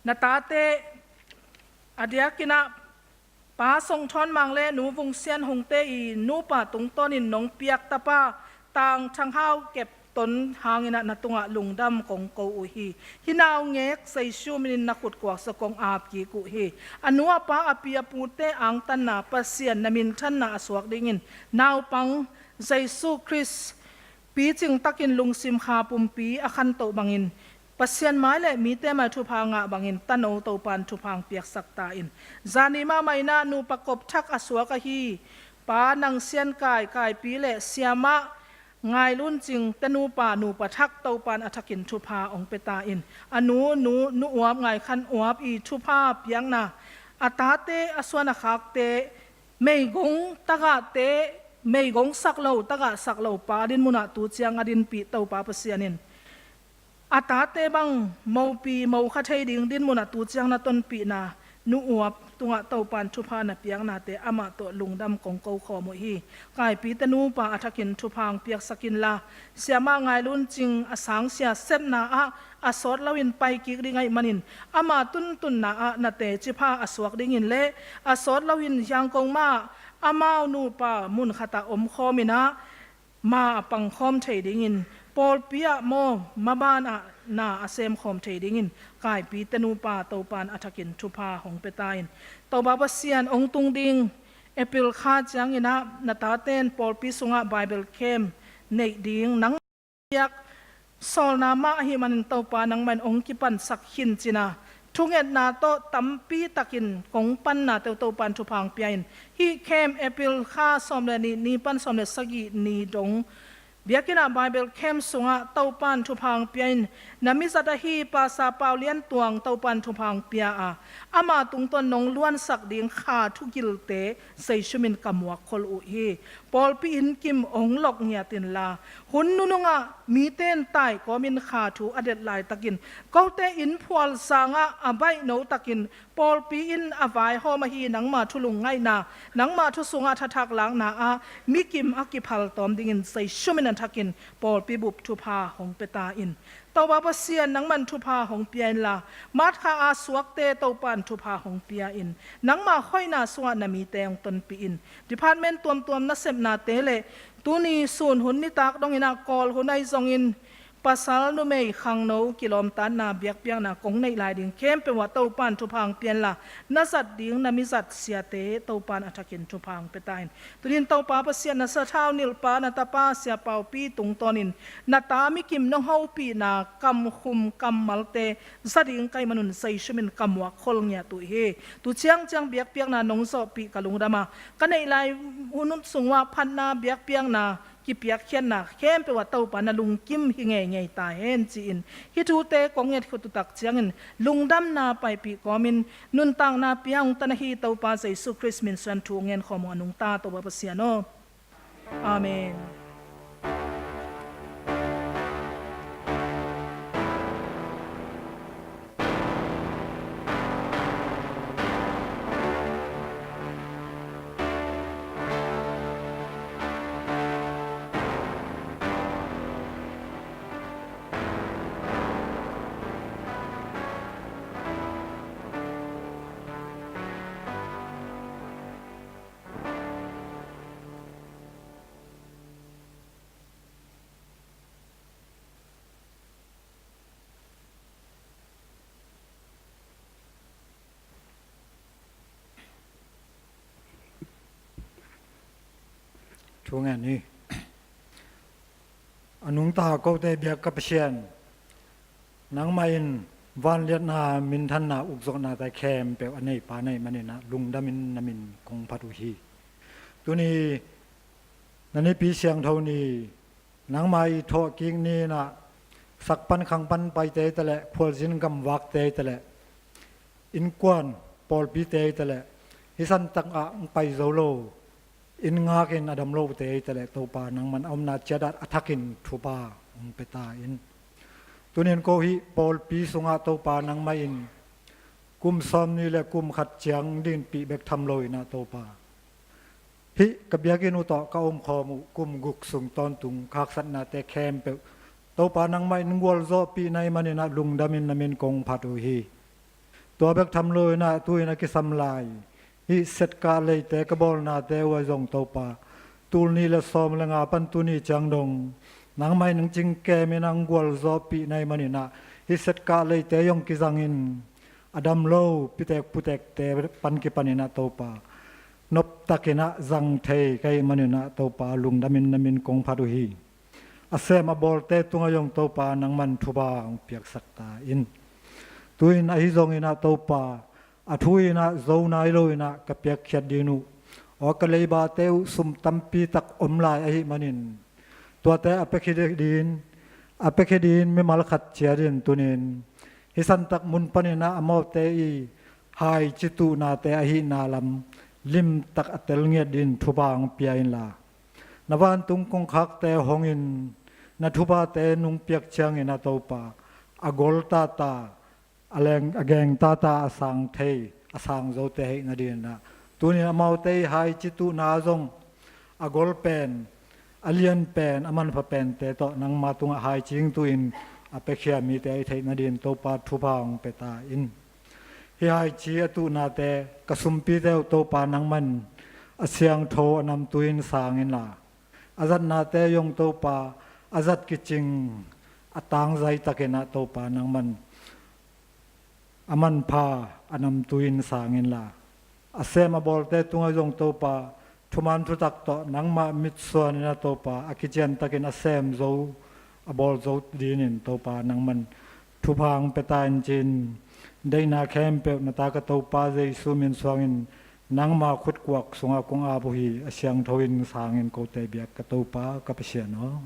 na tate A diakin ah Pa Song Thawn Mang le Nu Vung Sian Hungte i nupa tungtawnin nong piak tapa Tang Thang Hau kep ton hangin ah na tungah lungdam kong ko uh hi. Hih naungek Zeisu minin na khut kuaksa kong ap kik uh hi. A nu a pa a pi a pute angtanna Pasian na minthanna a suak dingin naupang Zeisu Khrist picing takin lungsim kha pumpi a khantoh bangin Pasian mai le mite mai thupha ngah bangin tano Topan thupha hong piaksak ta in. Zani mahmah in ah nupa kop thak a suak ahi Pa Nang Sian Kai, Kaipi le Siamah Ngai Lun Cing te nupa, nupa thak Topan a thakin thupha hong pia ta in. A nu, nu, Nu Uap Ngai Khan Uap i thupha piakna, a tate a suan a khakte, meigong tagahte, meigong sak lo tagah sak lo pa dinmun ah tu ciang a dinpih Topa Pasian in a tate bang mopi mokha thei ding dinmun ah tu ciang na tonpihna Nu Uap tungah Topan thupha na piaknate amah tawh lungdam kong ko khawm uh hi. Kaipite nupa a thakin thupha hong piaksak inla, Siamah Ngai Lun Cing a sangsia sepna ah a sawt loin pai kik ding ahih manin ama tuntunna ah na teci pha a suak dingin le a sawt loin Yangon mah amau nupa mun khatah om khawm in ah ma a pang khawm thei dingin, pawlpi ah maw maban ah na a sem khawm thei dingin Kaipite nupa Topan a thakin thupha hong pia ta in. Topa Pasian, hong tung ding April kha ciangin ah na taten pawlpi sungah Bible camp neih ding nang piak sawlna mah ahih manin Topa nangmah in hong kipansak khin cin a, thungetna tawh tampi takin kong panna teuh Topan thupha hong pia in. Hih camp April kha sawm le nih ni pan sawm le sagih ni dong biakinn ah Bible camp sungah Topan thupha hong pia in. Na mizat ahi Pastor Pau Lian Tuang Topan thupha hong pia a, ama tungtawn nong luansak ding kha thugilte Zeisu min ka muak khol uh hi. Pawlpi inn kim hong lok ngiat inla, hun nunungah mite in tai kawmin kha thu a det laitakin, kote inn phual sangah a baihno takin pawlpi in a vaihawm ahi nangma thu lungngaihna, nangma thu sungah thathak lakna ah mi kim a kiphal tawm dingin Zeisu min a thakin pawlpi bup thupha hong pia ta in. Topa Pasian, nangman thupha hong pia inla, March kha a suakte Topan thupha hong pia in. Nangma hoihna sungah na mite hong tonpih in. Department tuamtuam nasepnate le tuni sun hun nitak dongin ah Kawl hun ahi zongin pasal numei khangno kilawmtatna biakpiakna kong neih lai ding khempeuh ah Topan thupha hong pia inla, na zat ding na mizat siate Topan a thakin thupha hong pia ta in. Tunin Topa Pasian, na sathau nilhpa na tapa Sia Paupi tungtawnin na ta mi kim nong hopihna kamkhum kammalte za ding ka hih manun Zeisu min ka muak khol ngiat uh hi. Tu ciangciang biakpiakna nong zawhpih ka lungdam a, ka neih lai hun sungah phatna biakpiakna kipiakkhiatna khempeuh ah Topa na lungkim hi ngeingei ta hen ci-in, hih thute kong ngetkhut uh tak ciangin lungdamna paipih kawmin nuntakna pia hong tan ahi Topa Zeisu Khrist min suan thu ngen khawm uh a nungta Topa Pasian aw. Amen. Thu ngen ni. A nungta kote biak ka Pasian, nangmah in vangliatna minthanna ukzawhnate khempeuh a neipa na hih manin ah lungdamin na min kong phat uh hi. Tuni na nipi siangtho ni, nangmah i thawhkik ni-in ah sakpan khangpan paite hi taleh, khualzin gamvakte hi taleh, innkuan pawlpite hi taleh, hih santak ah hong pai zo lo, inn ngakin a dam lote hi taleh, Topa nangman a omna ciat ah a thakin thupha hong pia ta in. Tunin ko hih pawlpi sungah Topa nangmah in kum sawmnih le kum khat ciang dinpih bek tham lo-in ah Topa, hih ka biakinn uh tawh ka omkhawm uh kum guk sung tawntung haksatnate khempeuh Topa nangmah in gualzawhpih na hih manin ah lungdamin na min kong phat uh hi. Tua bek tham lo-in ah tu-in a kisam lai hih setkah leite ka bawlnate uh ah zong Topa, tul nih le sawm le nga pan tuni ciang dong nangmah in hong cingkem in ah hong gualzawhpih na hih manin ah hih setkah leite zong kizangin a dam lo pitek putekte pan kipanin ah Topa, noptakin ah zang thei ka hih manin ah Topa, lungdamin na min kong phat uh hi. A sem a bawlte tungah zong Topa nangman thupha hong piaksak ta in. Tu-in ahi zongin ah Topa, a thu in ah zo nai lo-in ah ka piakkhiat ding uh, aw ka leibate uh sum tampi tak om lai ahih manin tuate a piakhia dingin, a piakhia dingin mimal khat ciatin tuni-in hih santak mun panin ah amaute i haici tuhnate ahihna lam limtak a tel ngiat dingin thupha hong pia inla, na vantung kongkhakte hongin na thuphate nong piak ciangin ah Topa, a gol tata, a leng, a geng tata a sang thei, a sang zote ahih nadingin ah tuni-in amaute i haici tuhna zong a gol pen, a lian pen, a manpha pente tawh nangma tungah haici hong tuhin a piakhia mite a hih theih nadingin Topa thupha hong pia ta in. Hih haici a tuhnate ka sumpite uh Topa nangman a siangtho a namtui in sang inla, a zatnate zong Topa a zat kicing a tangzai takin ah Topa nangman a manpha a namtui in sang inla, a sem a bawlte tungah zong Topa thuman thutak tawh nangmah mitsuanin ah Topa a kician takin a sem zo, a bawl zo dingin Topa nangman thupha hong pia ta in ci-in, deihna khempeuh na ta ka Topa Jesu min suangin nangma khutkuak sungah kong ap uh hi. A siangtho in sang in kote biak ka Topa ka Pasian aw.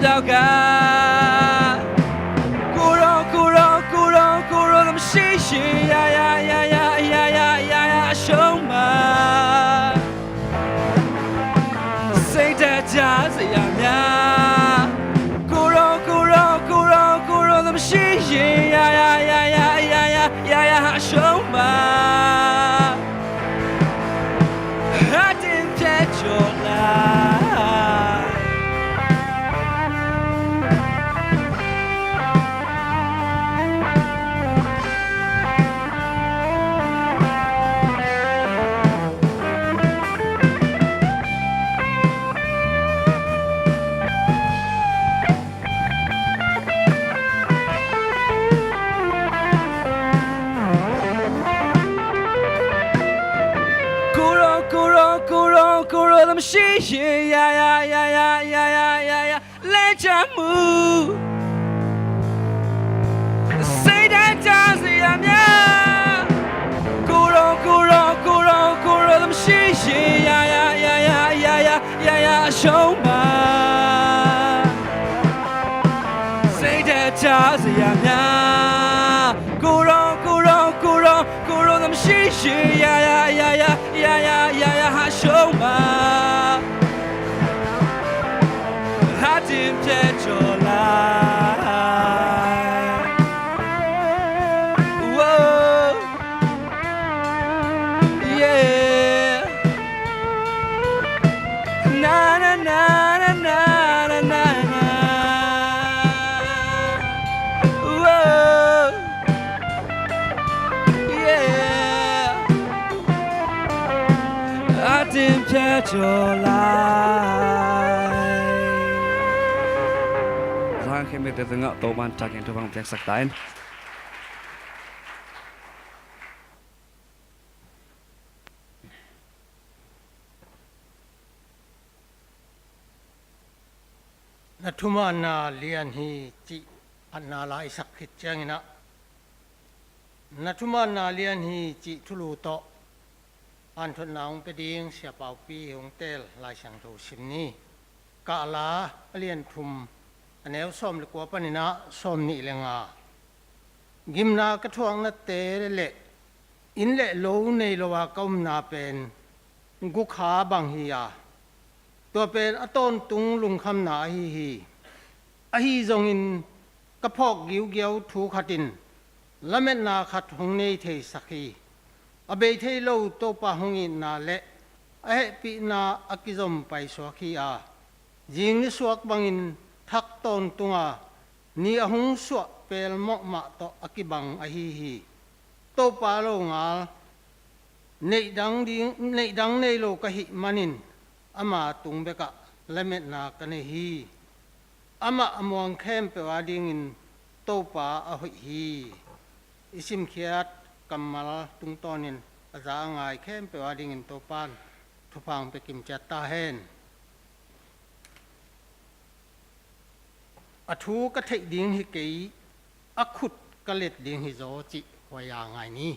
祷告。鼓楼，鼓楼，鼓楼，鼓楼，咱们信心呀呀呀呀呀呀呀呀呀，充满。谁的家怎样呀？鼓楼，鼓楼，鼓楼，鼓楼，咱们信心呀呀呀呀呀呀呀呀，充满。 Hiding Petrola. 鼓楼，鼓楼，鼓楼，鼓楼，咱们信心呀呀呀呀呀呀呀呀，来加入。谁的家怎样呀？鼓楼，鼓楼，鼓楼，鼓楼，咱们信心呀呀呀呀呀呀呀呀，充满。谁的家怎样呀？ 鼓楼，鼓楼，鼓楼，鼓楼，咱们信心呀呀呀呀呀呀呀呀，充满。Hiding Petrola. Whoa. Yeah. Na, na, na. Whoa. Yeah. Hiding Petrola. Zang khemte tungah Topa'n takin thupha piaksak ta hen. Na thumanna lian hi cih phatna la i sak khit ciangin ah, na thumanna lian hi cih thulu tawh hanthotna hong pia ding Sia Paupi hong teel Lai Siangtho sim ni. Kahla a lian thum, a neu sawm le kua panin ah sawm nih le nga. Gimna ka thuaknate le inn le lo nei lo a ka omna pen gukha bang hi a, tua pen a tawntung lungkhamna ahi hi. Ahi zongin ka phawk giugiau thu khat in lametna khat hong nei theisak hi. A bei thei lo Topa hong itna le a hehpihna a kizom paisuak hi a, zing nisuak bangin thak tawntung a, ni a hung suah pelmawh mah tawh a kibang ahi hi. Topa longal neih dang ding, neih dang nei lo ka hih manin ama tung bekah lametna ka nei hi. Amah a muang khempeuh adingin Topa a hoih hi. I simkhiat kammal tungtawnin a za a ngai khempeuh adingin Topa'n thupha hong pia kimciat ta hen. A thu ka theih ding hi kei, a khut ka let ding hi zaw cih huai a ngai ni.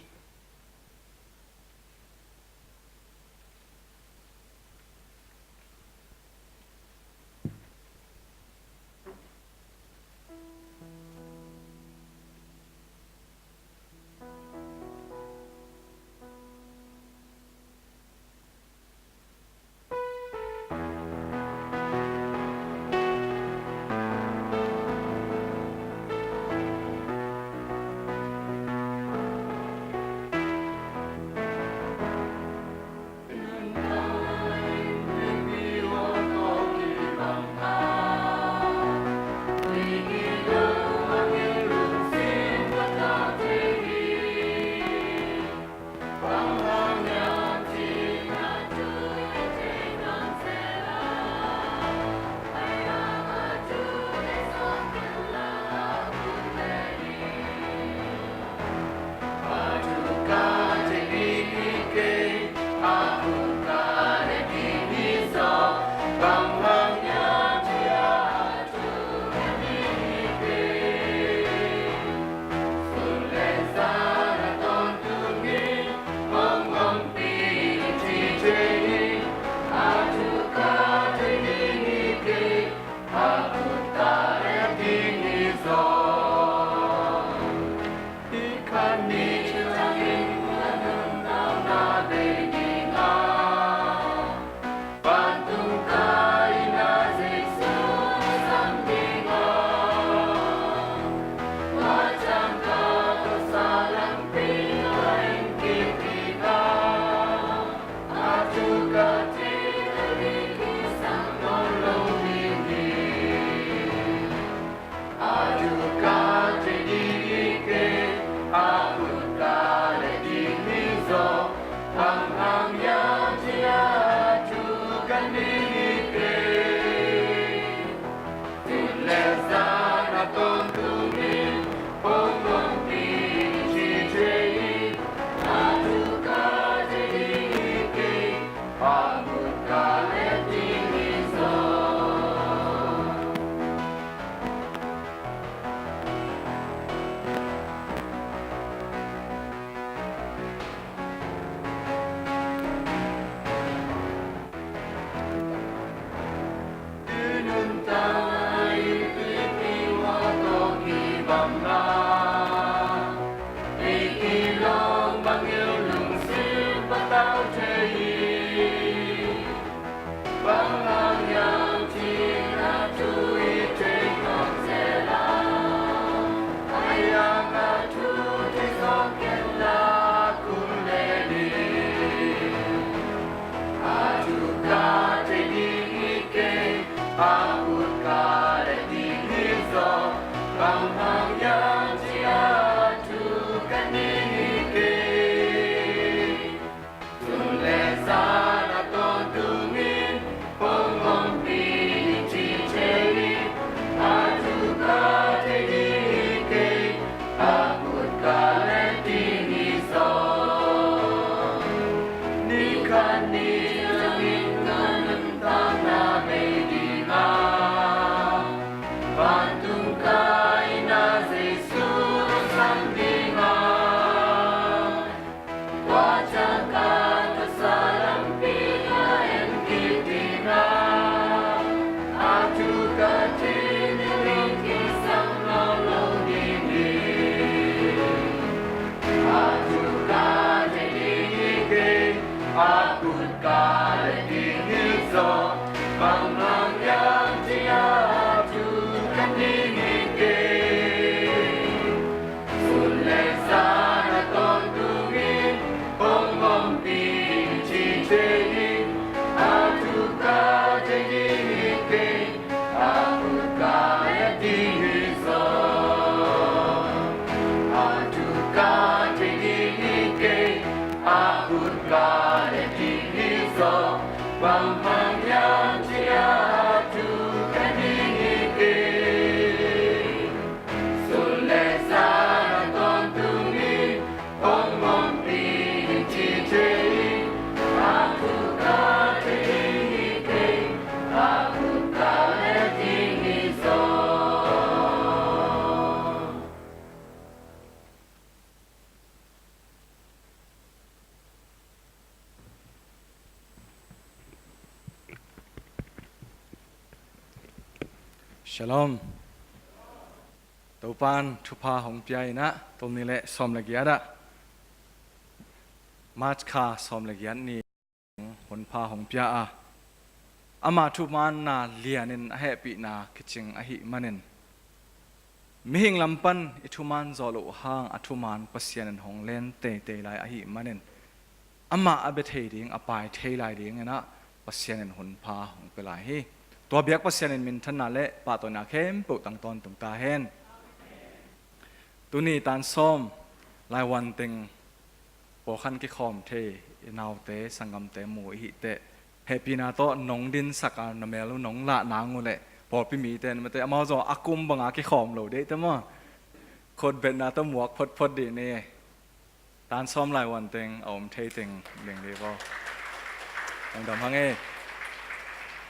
Ka thei ding hi kei, a khut ka let ding hi zaw, bang hang hiam cih a thu ka ding hi kei. Sun le zan a tawntung in, hong ompih in ci thei in, a thu ka thei ding hi kei, a khut ka let ding hi zaw. Shalom. Topan thupha hong pia in ah, tul nih le sawm le giat ah, March kha sawm le giat ni hunpha hong pia a, ama thumaanna lianin a hehpihna kicing ahih manin, mihing lam pan i thumaan zawh loh hang a thumaan Pasian in hong len teitei lai ahih manin, amah a bia thei ding, a pai thei lai dingin ah Pasian in hunpha hong pia lai hi. Tua biak Pasian in minthanna le pahtawina khempeuh tang tawntung ta hen. Tuni tan sawm laivuan teng pawlkhat kikhawm thei, i naute, sanggamte mu i hih teh, hehpihna tawh nong dinsak a, na mel uh nong lah nang uh leh, pawlpi mite na mate, amau zong a kum banga kikhawm lo dih teh maw. Khutbetna tawh muak photphot dih ni. Tan sawm laivuan teng a om thei teng beng dih vaw. Lungdam hang e.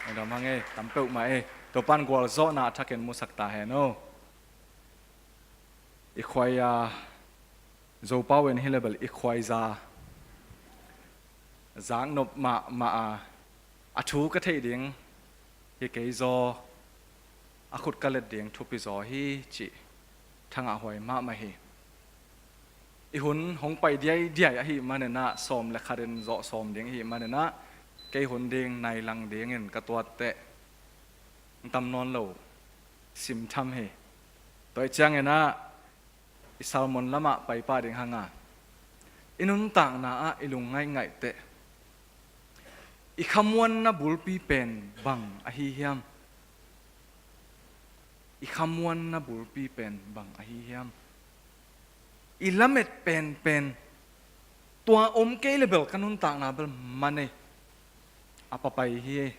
Lungdam hang e. Tam peuhmah e. Topan gualzawhna a thakin musak ta hen aw. I khuai a, Zopau in hi le bel i khuai za, zaknop mahmah a, a thu ka theih ding hi kei zaw, a khut ka let ding thupi zaw hi cih thangah huai mahmah hi. I hun hong pai diaidiai ahih manin ah, sawm le khat in zawh sawm ding ahih manin ah, kei hun ding nai lang dingin ka tuat teh, tam nawn lo, simtham hi. Tua ciangin ah, i sermon lamah pai pah ding hang a, i nuntakna ah i lungngaih ngaih teh, i khamuanna bulpi pen bang ahi hiam? I khamuanna bulpi pen bang ahi hiam? I lamet penpen, tua om kei le bel ka nuntakna bel man ei, a papai hi ei.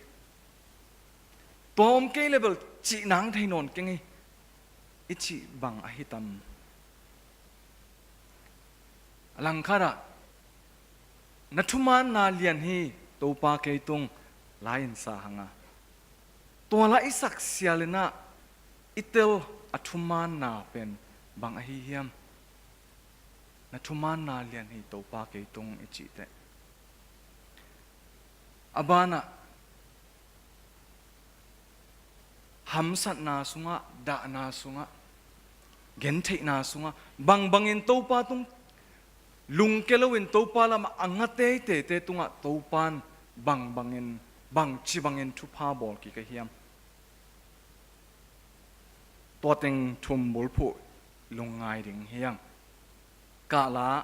Tua om kei le bel cih nang thei nawn keng ei, i cih bang ahi tam? A langkhat ah, na thumaanna lian hi, Topa kei tung, la in sa hang a, tua la i sak sial in ah, i tel a thumaanna pen bang ahi hiam? Na thumaanna lian hi, Topa kei tung, i cih teh, a banah hamsatna sungah, dahna sungah, gentheihna sungah, bangbangin Topa tung lungke loin Topa lamah a nga teiteite tungah Topan bangbangin, bangci bangin thupha bawl kik a hiam? Tua teng thum bulphuh lungngai ding hi hang. Kahla,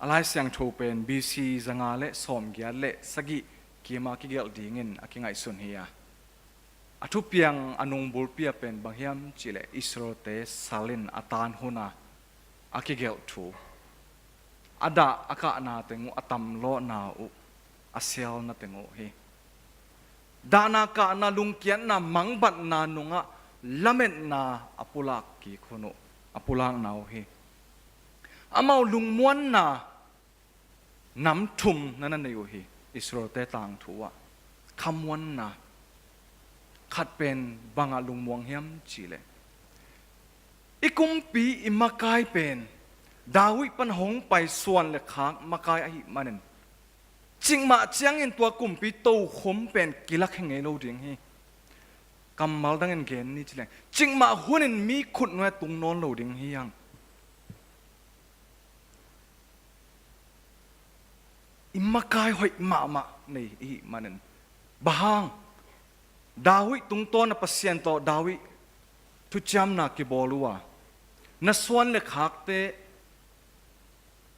a Lai Siangtho pen B C zanga le sawmgiat le sagih kima kigelh dingin a kingaihsun hi a, a thupiang a nung bulpi a pen bang hiam cih leh Israelte sal in a taan hun a, a kigelh thu, a dah a kahna teng uh, a tamlawhna uh, a sialna teng uh hi. Dahna, kahna, lungkiatna, mangbatna nungah lametna a pulak kik hun uh, a pulakna uh hi. Amau lungmuanna nam thum na na nei uh hi. Israelte tangthu ah khamuanna khat pen bangah lungmuang hiam cih leh, i kumpi, i makai pen David pan hong pai suan le khak makai ahih manin, cikmah ciangin tua kumpi tokhom pen kilak hi ngei lo ding hi. Kammal dangin gen ni ci leng, cikmah hunin mi khut nuai tung nawn lo ding hi hang. I makai hoih mahmah nei i hih manin, bang hang, David tungtawn a Pasian tawh David thuciamna kibawl uh a, na suan le khakte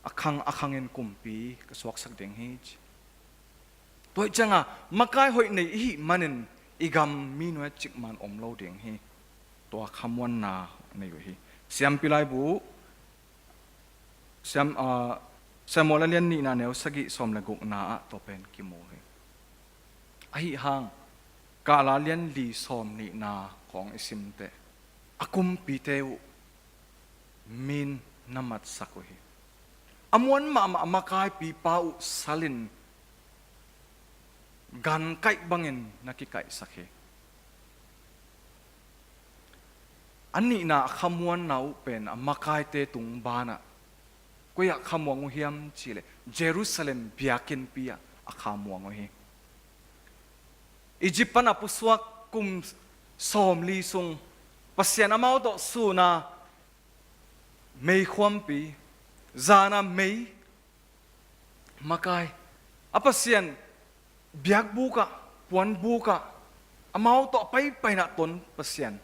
a khang a khangin kumpi ka suaksak ding hi ci. Tua hi cianga makai hoih nei i hih manin i gam mi nuai cikmah om lo ding hi. Tua khamuanna nei uh hi. Siampi laibu Sam, ah, Samuel a lian nihna neu sagih sawm le gukna ah tua pen kimu hi. Ahi hang, Kala lian li sawm nihna khawng i simteh, a kumpite uh min na matsak uh hi. A muan mahmah a makaipipa uh salin gan kaih bangin na kikaihsak hi. A nihna a khamuanna uh pen a makaite tung banah koi ah khamuang uh hiam cihleh Jerusalem biakinnpi ah a khamuang uh hi. Egypt pan a pusuak kum sawmli sung Pasian amau tawh suna meikhuampi, zana mei makai, a Pasian biakbuk ah, puanbuk ah, amau tawh a paipaina ton Pasian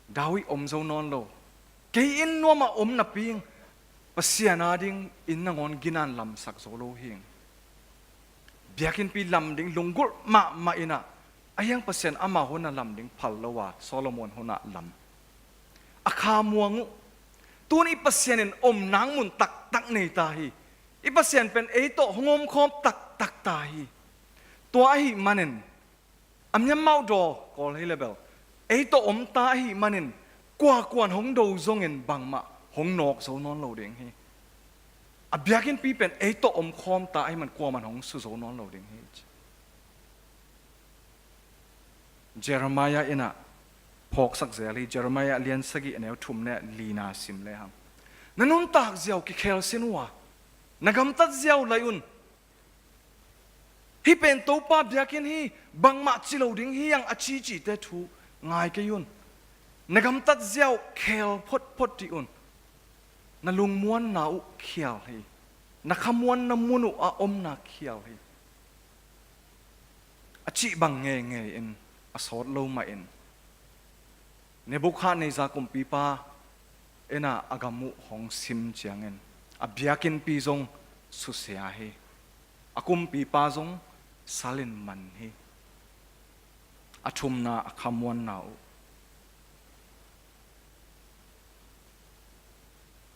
David om zo nawn lo. Kei inn nuamah om napi in Pasian ading inn nangawn ginan lamsak zo lo hi. Biakinnpi lam ding lunggulh mahmah in ah, a hiang Pasian amah hun a lam ding phal lo a, Solomon hun ah lam a khamuang uh. Tun i Pasian in om nang mun taktak nei ta hi. I Pasian pen ei tawh hong omkhawm taktak ta hi. Tua ahih manin a miamauh daw kawl hi le bel, ei tawh om ta ahih manin kuakuan hong do zongin bangmah hong nawk zo nawn lo ding hi. A biakinnpi pen ei tawh omkhawm ta ahih man kuaman hong su zo nawn lo ding hi. Jeremiah in ah phawksak zel hi. Jeremiah lian sagih a neu thum le lina sim lehang, na nuntak ziau kikhel sin uh a, na gamtat ziau lai un. Hih pen Topa biakinn hi, bangmah ci lo ding hi hang a cicite thu ngai kei un. Na gamtat ziau khel photphot dih un. Na lungmuanna uh khial hi. Na khamuanna mun uh a omna khial hi. A cih bang ngeingei in a sawt lo mah in Nebukhadnezzar kumpipa in ah a gam uh hong sim ciangin a biakinnpi zong susia hi. A kumpipa zong salin man hi. A thumna a khamuanna uh,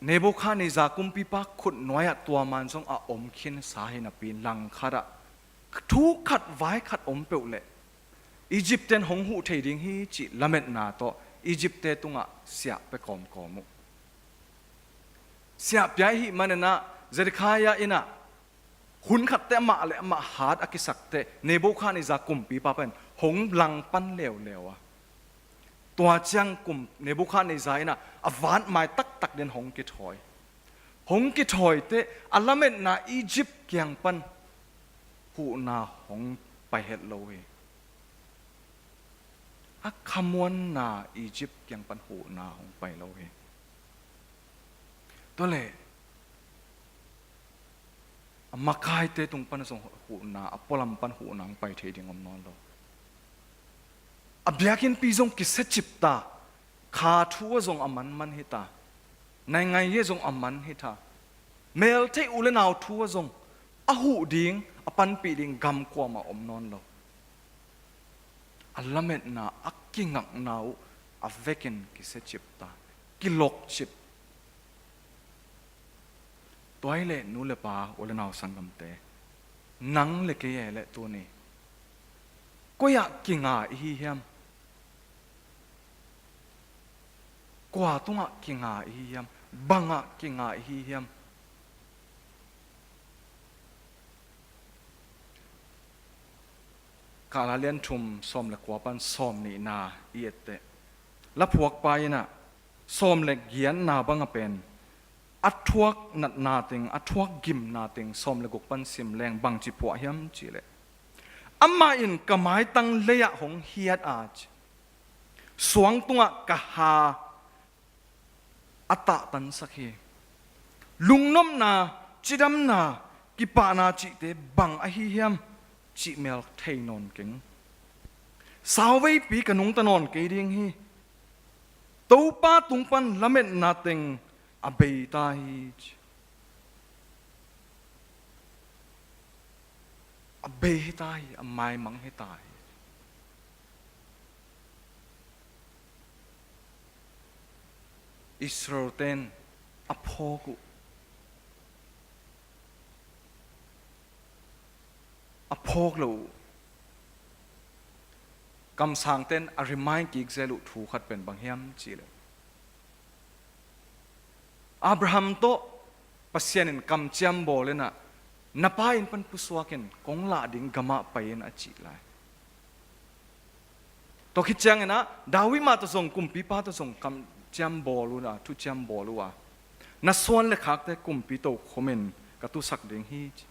Nebukhadnezzar kumpipa khut nuai-ah tua man zong a om khinsa hi napi in langkhat ah thu khat vai khat om peuh leh Egypt ten hong huh thei ding hi cih lametna tawh Egypt-te tungah siah pia kawmkawm uh. Siah pia ahih manin ah Zedekiah in ah hun khatte amah le amah hat a kisakteh Nebukhadnezzar kumpipa pen hong langpan leuleu a, tua ciang kum Nebukhadnezzar in ah a vatmai taktak den hong kithawi. Hong kithawiteh a lametna Egypt kiang pan huhna hong pai het lo hi. A khamuanna Egypt kiang pan huhna hong pai lo hi. Tua leh a makaite tung pan zong huhna, a pualam pan huhna hong pai thei ding om nawn lo. A biakinnpi zong kisiacip ta, kha thu ah zong a manman hi ta, naingai hi ah zong a man hi ta, meltheih u le nau thu ah zong a huh ding, a panpih ding gam kuamah om nawn lo. A lametna, a kingakna uh a vekin kisiacip ta, kilokcip. Tua hi leh nu le pa, u le nau sanggamte, nang le kei e le tuni koi ah kinga i hi hiam? Kua tungah kinga i hi hiam? Bangah kinga i hi hiam? Kala lian thum sawm le kua pan sawm nihna i etteh, laphuakpa in ah sawm le giatna bang a pen a thuak natna teng, a thuak gimna teng sawm le guk pan sim leng bangci phuah hiam cihleh, amah in ka maitang lei-ah hong hiat a ci, suang tungah ka ha a tahtansak hi. Lungnopna, cidamna, kipahna cihte bang ahi hiam cih mel thei nawn keng. Sauveipi ka nungta nawn kei ding hi. Topa tung pan lametna teng a bei ta hi ci. A bei hi ta hi, a maimang hi ta hi. Israel ten a phawk uh, phawk lo uh. Kamsangte in a remind kik zel uh thu khat pen bang hiam cihleh, Abraham tawh Pasian in kamciam bawl inah, na pa inn pan pusuak in kong lah ding gamah pai in a cih lai. Tua khit ciangin ah David mah tawh zong, kumpipa tawh zong kamciam bawl uh a, thuciam bawl uh a, na suan le khakte kumpi tokhom in ka tusak ding hi ci.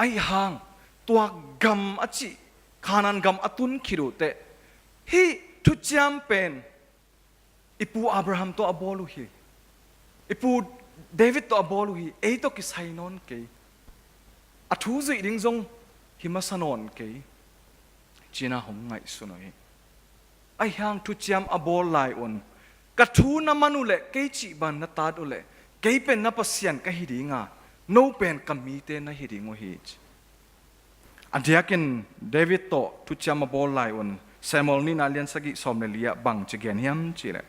Ahi hang tua gam a cih, Kanaan gam a tun khit uh teh, hih thuciam pen i pu Abraham tawh a bawl uh hi, i pu David tawh a bawl uh hi, ei tawh kisai nawn kei, a thu zuih ding zong hi masa nawn kei, ci-in ah hong ngaihsun uh hi. Ahi hang thuciam a bawl lai un, ka thu na man uh leh, kei cih bang na tat uh leh, kei pen na Pasian ka hi ding a, no pen ka mite na hi ding uh hi ci. A diakin David tawh thuciam a bawl lai un, Samuel nihna lian sagih sawm le li ah bang ci gen hiam cihleh,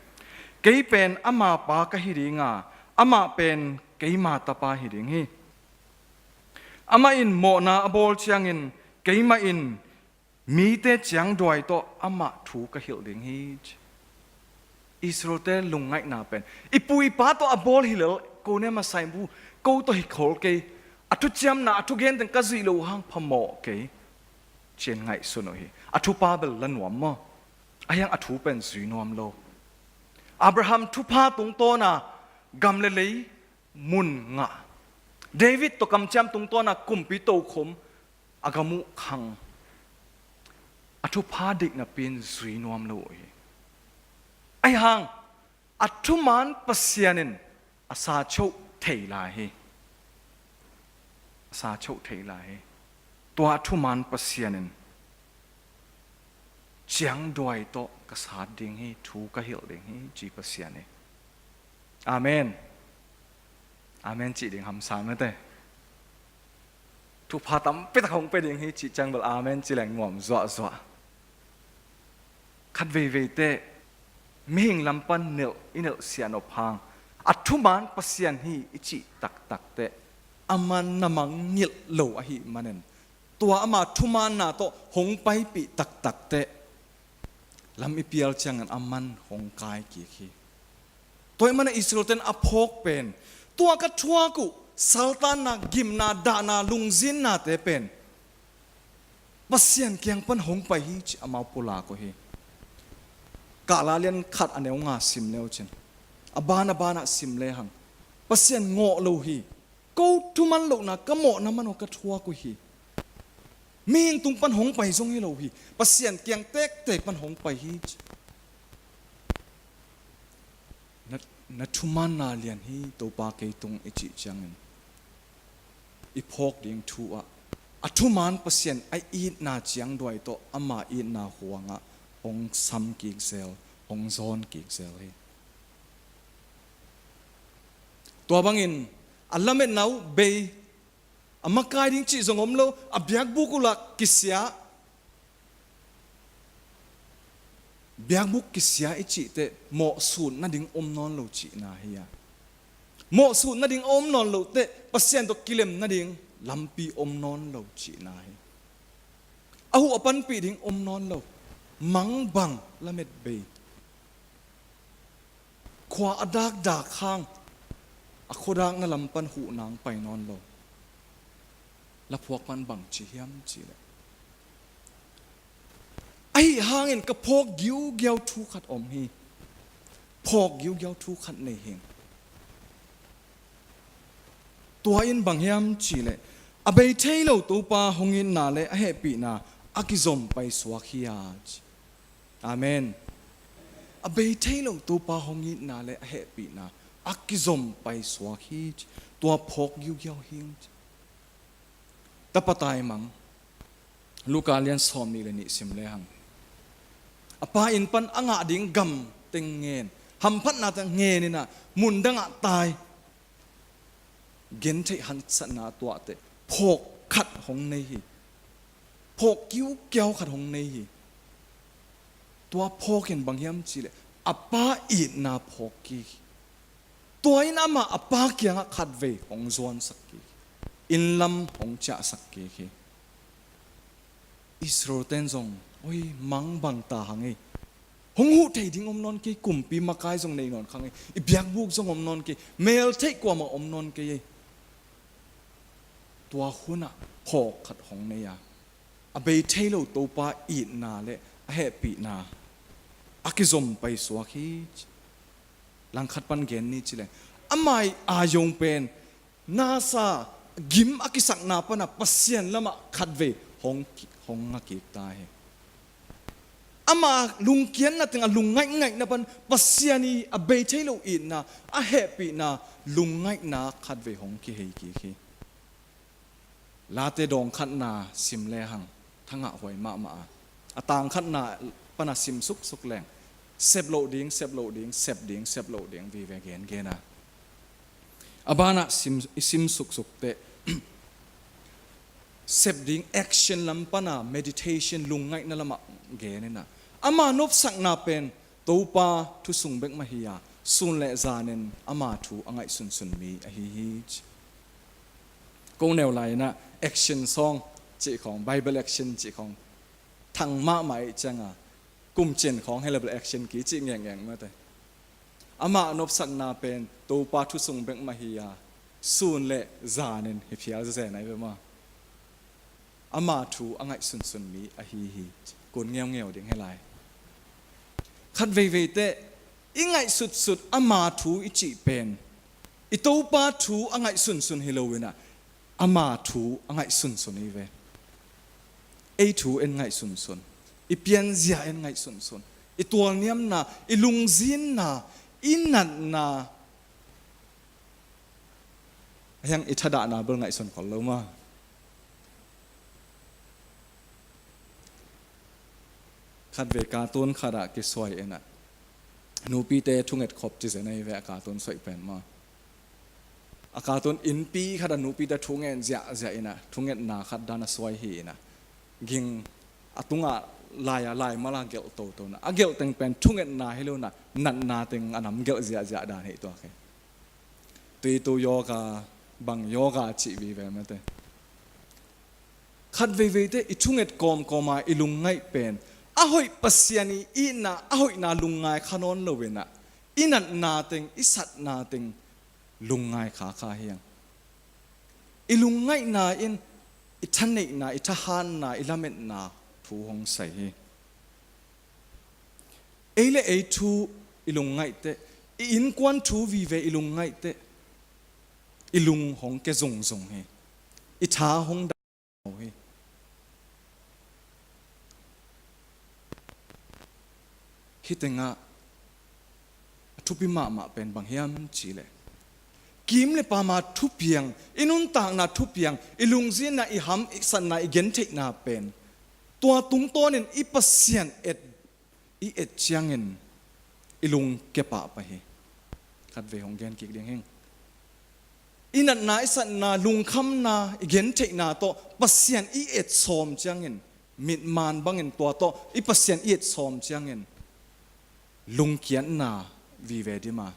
kei pen ama pa ka hi ding a, amah pen keima tapa hi ding hi. Amah in mawhna a bawl ciangin keimah in mite ciangduai tawh amah thu ka hilh ding hi ci. Israelte lungngaihna pen, i pu i pa tawh a bawl hi lel, ko ne masa in bu, ko tawh hi khol kei, a thuciamna, a thugen teng ka zuih loh uh hang phamawh kei, ci-in ngaihsun uh hi. A thupha bel la nuam maw? Ahi hang a thu pen zui nuam lo. Abraham thupha tungtawn a gam le lei mun ngah, David tawh kamciam tungtawn a kumpi tokhom a gam uh khang, a thupha deih napi in zui nuam lo uh hi. Ahi hang a thuman Pasian in a sa choh thei lai hi. A sa choh thei lai hi. Tua a thuman Pasian in ciangduai tawh ka sat ding hi, thu ka hilh ding hi ci Pasian hi. Amen. Amen cih ding hamsa mate. Thupha tampi tak hong pia ding hi cih ciang bel amen ci leng nuam zuahzuah. Khat veivei teh mihing lam pan nelh i nelh sian awp hang, a thuman Pasian hi i cih taktak teh, a man na mangngilh lo ahih manin, tua ama thumanna tawh hong paipih taktak teh, lam i pial ciangin a man hong kai kik hi. Tua ahih manin Israelte in a phawk pen, tua ka thuak uh saltanna, gimna, dahna, lungzinnate pen Pasian kiang pan hong pai hi ci amau pulak uh hi. Kahla lian khat a neu nga sim le uh cin, a ban a banah sim le hang, Pasian ngawh lo hi. Ko thuman lohna, ka mawhna man uh ka thuak uh hi. Mihing tung pan hong pai zong hi lo hi. Pasian kiang tektek pan hong pai hi ci. Na, na thumanna lian hi Topa kei tung i cih ciangin, i phawk ding thu ah a thuman Pasian a itna ciangduai tawh ama itna huangah hong sam kik zel, hong zawn kik zel hi. Tua bangin a lametna uh bei, a makai ding cih zong om lo, a biakbuk uh lah kisia. Biakbuk kisia i cih teh mawhsut nading om nawn lo cihna hi a, mawhsut nading a om nawn loh teh Pasian tawh kilem nading lampi om nawn lo cihna hi. A huh a panpih ding om nawn lo, mangbang lamet bei. Khua a dakdak hang a khuadakna lam pan huh nang pai nawn lo. La phuak pan bang ci hiam cihleh, ahi hangin ka phawk giugiau thu khat om hi. Phawk giugiau thu khat nei hing. Tua in bang hiam cihleh, a bei thei lo Topa hong itna le a hehpihna a kizom paisuak hi a ci. Amen. A bei thei lo Topa hong itna le a hehpihna a kizom paisuak hi ci. Tua phawk giugiau hing ci. Tapa taimang, Luka lian sawm nih le nih sim le hang, a pa inn pan a ngah ding gam teng ngen, hamphatna teng ngen inah, mundangah tai. Gentheih haksatna tuah teh phawk khat hong nei hi. Phawk kiukiau khat hong nei hi. Tua phawk in bang hiam cihleh, a pa itna phawk kik hi. Tua in amah a pa kiangah khatvei hong zuansak kik hi. inn lam hong ciahsak kik hi. Israel ten zong, oi, mang bang ta hang ei. Hong huh thei ding om nawn kei, kumpi makai zong nei nawn kha ngei. I biakbuk zong om nawn kei. Mel theih kuamah om nawn kei ei. Tua hunah phawk khat hong nei a, a bei thei lo Topa itna le a hehpihna a kizom paisuak hi. Langkhat pan gen ni ci leng, amah i aayong pen nasa gim a kisakna pana Pasian lamah khatvei hong, hong nga kik ta hi. Ama lungkiatna teng a lungngaih ngaihna pan Pasian i a bei thei lo itna, a hehpihna, lungngaihna khatvei hong kihei kik hi. Late dawng khatna sim lehang thangah huai mahmah a, a tang khatna pana sim suksuk leng, sep loh ding, sep loh ding, sep ding, sep loh ding vive gengen a, a banah sim, i sim suksuk teh sep ding action lam pana meditation, lungngaihna lamah gen in a, ama nopsakna pen Topa thu sung bek mah hi a, sun le zanin ama thu a ngaihsunsun mi ahi hi ci. Ko neu lai-in ah action song cih khong, Bible action cih khong thang mahmah ih cianga, kum cin khong hi le bel action ki cih ngengeng mate. Amah nopsakna pen Topa thu sung bek mah hi a, sun le zanin hi phial zezen ahi ve maw. Ama thu a ngaihsunsun mi ahi hi. Kun ngeungeu ding hi lai. Khat veivei teh i ngaihsutsut ama thu i cih pen i Topa thu a ngaihsunsun hi lo in ah, ama thu a ngaihsunsun hi ve. Ei thu en ngaihsunsun, i pianzia en ngaihsunsun, i tualniamna, i lungzinna, i natna, a hiang i thadahna bel ngaihsun khol lo maw. Khatvei cartoon khatah kisuai in ah, nupite thunget khop ci zen ahi ve, a cartoon suaih pen maw. A cartoon innpi khatah nupite thungen ziahziah in ah, thungetna khat dan a suai hi in ah, ging a tungah lai a lai mala gelh toto in ah, a gelh teng pen thungetna hi lo in ah, natna teng a nam gelh ziahziah dan hi tuak hi. Tuitu yoga, bang yoga cih vive mate. Khat veivei teh i thunget kawmkawma i lungngaih pen a hoih Pasian i itna, a hoihna lungngai kha nawn lo in ah, i natna teng, i satna teng lungngai kha kha hiang. I lungngaihna in i thaneihna, i thahatna, i lametna thu hong sai hi. Ei le ei thu i lungngaih teh, i innkuan thu vive i lungngaih teh, i lung hong ke zungzung hi. I tha hong dau hi. Hih tengah a thupi mahmah pen bang hiam cih leh, kim le pama thupiang, i nuntakna thupiang, i lungzinna, i ham, i satna, i gentheihna pen tua tungtawnin i Pasian et, i et ciangin i lung kepah pah hi. Khatvei hong gen kik ding hing. I natna, i satna, lungkhamna, i gentheihna tawh Pasian i et sawm ciangin, mitman bangin tua tawh i Pasian i et sawm ciangin lungkiatna vive dim a.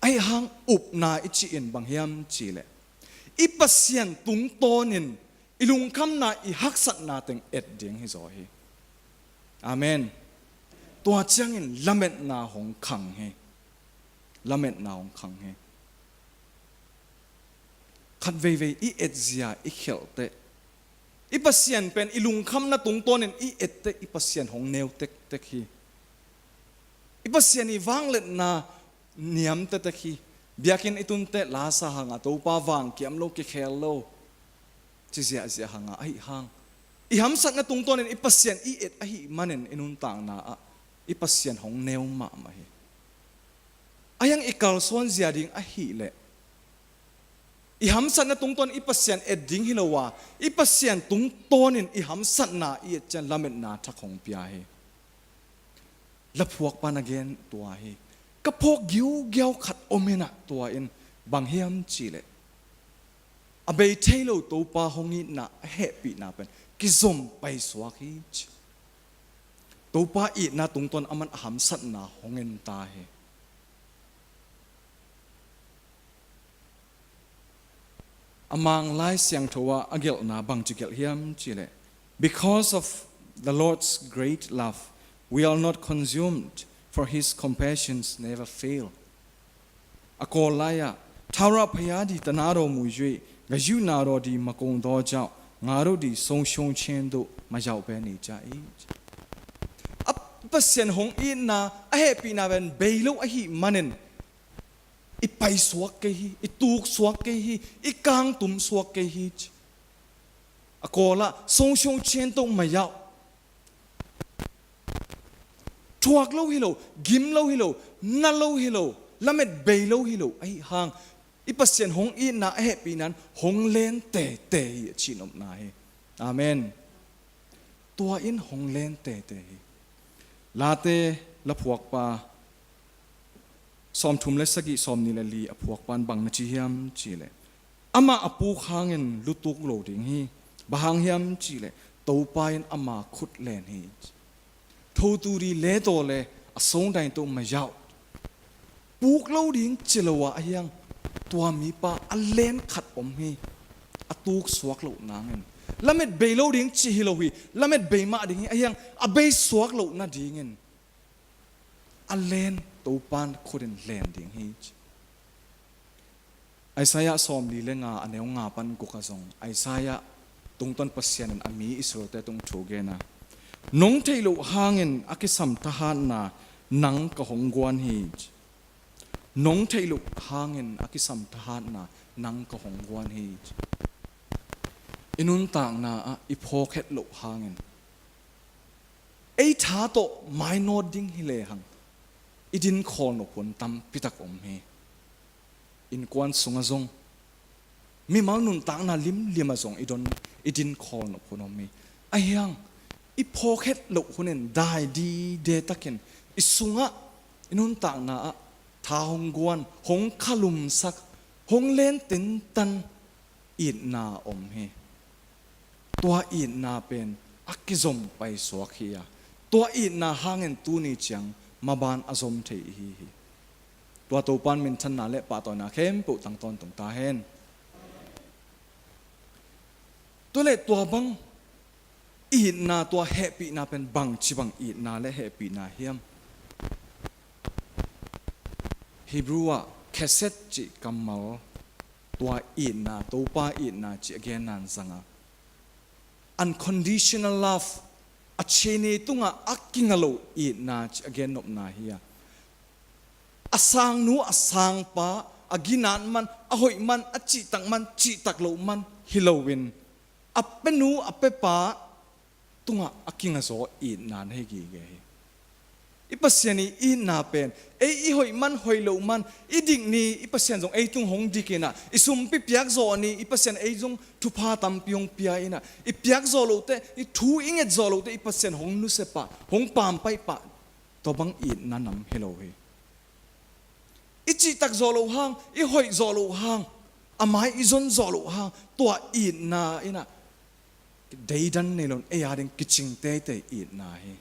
Ahi hang upna i cih in bang hiam cih leh, i Pasian tungtawnin i lungkhamna, i haksatna teng et ding hi zaw hi. Amen. Tua ciangin lametna hong khang hi. Lametna hong khang hi. Khat veivei i etzia i khelh teh, i Pasian pen i lungkhamna tungtawnin i et teh, i Pasian hong neu tektek hi. I Pasian i vangliatna niam tektek hi. Biakinn i tun teh lasa hanga, Topa vang kiam lo, kikhel lo, ci ziahziah hanga, ahi hang i hamsatna tungtawnin i Pasian i et ahih manin i nuntakna ah i Pasian hong neu mahmah hi. Ahi hang i kalsuan zia ding ahih leh, i hamsatna tungtawn i Pasian et ding hi lo a, i Pasian tungtawnin i hamsatna i et ciang lametna thak hong pia hi. Laphuak pan a gen tua hi. Ka phawk giugiau khat om in ah, tua in bang hiam cih leh, a bei thei lo Topa hong itna, a hehpihna pen kizom paisuak hi ci. Topa itna tungtawn aman a hamsatna hong en ta hi. A Mang Lai Siangtho ah a gelhna bangci gelh hiam cih leh, "Because of the Lord's great love, we are not consumed, for his compassions never fail." A Kawl lai ah, "Thawrah phaya di tanado muijui, gayu nado di makong dojau, ngaro di songshong chendo mayau beni ja i." A Pasian hong itna, a hehpihna pen bei lo ahih manin, i paisuak kei hi, i tuksuak kei hi, i kangtumsuak kei hi ci. A Kawl ah, "Songshong chento mayau." Thuak lo hi lo, gim lo hi lo, na lo hi lo, lamet bei lo hi lo, ahi hang, i Pasian hong itna, a hehpihna in hong len tete hi a ci nopna hi. Amen. Tua in hong len tete hi. Late laphuakpa sawmthum le sagih, sawmnih le li a phuakpa in bang na ci hiam cih leh, "Amah a puk hangin lutuk lo ding hi. Bang hang hiam cih leh, Topa in ama khut len hi." Thotu di le taw le a songdai to mayau. Puk lo ding ci lo ah ahi hang, tua mipa a len khat om hi. A tuksuak loh nangin, lamet bei lo ding ci hi lo hi. Lamet bei mah ding hi, ahi hang a beisuak loh nadingin a len Topa in khut in len ding hi ci. Isaiah sawmli le nga, a neu nga pan guk ah zong Isaiah tungtawn Pasian in a mi Israelte tung thu gen a, "Nong theih loh hangin a kisam thahatna nang ka hong guan hi ci. Nong theih loh hangin a kisam thahatna nang ka hong guan hi ci." I nuntakna ah i phawk het loh hangin, ei tha tawh mainawt ding hi lehang, i dinkhawl nop hun tampitak om hi. Innkuan sungah zong, mimal nuntakna limlim ah zong i don, i dinkhawl nop hun om hi. Ahi hang, i phawk het loh hun in dai dide takin i sungah, i nuntakna ah tha hong guan, hong khalumsak, hong len tintan itna om hi. Tua itna pen a kizom paisuak hi a, tua itna hangin tuni ciang maban a zom thei ihi hi. Tua Topa in minthanna le pahtawina khempeuh tang tawntung ta hen. Tua le tua bang itna, tua hehpihna pen bangci bang itna le hehpihna hiam? Hebrew ah chesed cih kammal, tua itna, Topa itna cih a genna in zang a, unconditional love, a cine tungah a kinga lo itna cih a gennopna hi a, a sangnu, a sangpa, a ginat man, a hoih man, a cihtak man, cihtak loh man hi loin, a penu, a pepa tungah a kingazaw itna na hi gige hi. I Pasian i itna pen, ei i hoih man, hoih loh man, i dik ni, i Pasian zong ei tung hong dik in ah, i sumpi piakzawh ni, i Pasian ei zong thupha tampi hong pia in ah, i piakzawh loh teh, i thu i ngetzawh loh teh, i Pasian hong nusia pah, hong pampai pah, tua bang itna nam hi lo hi. I cihtak zawh loh hang, i hoih zawh loh hang, a mai i zon zawh loh hang, tua itna in ah deidan nei loin ei a ding kicing teitei itna hi.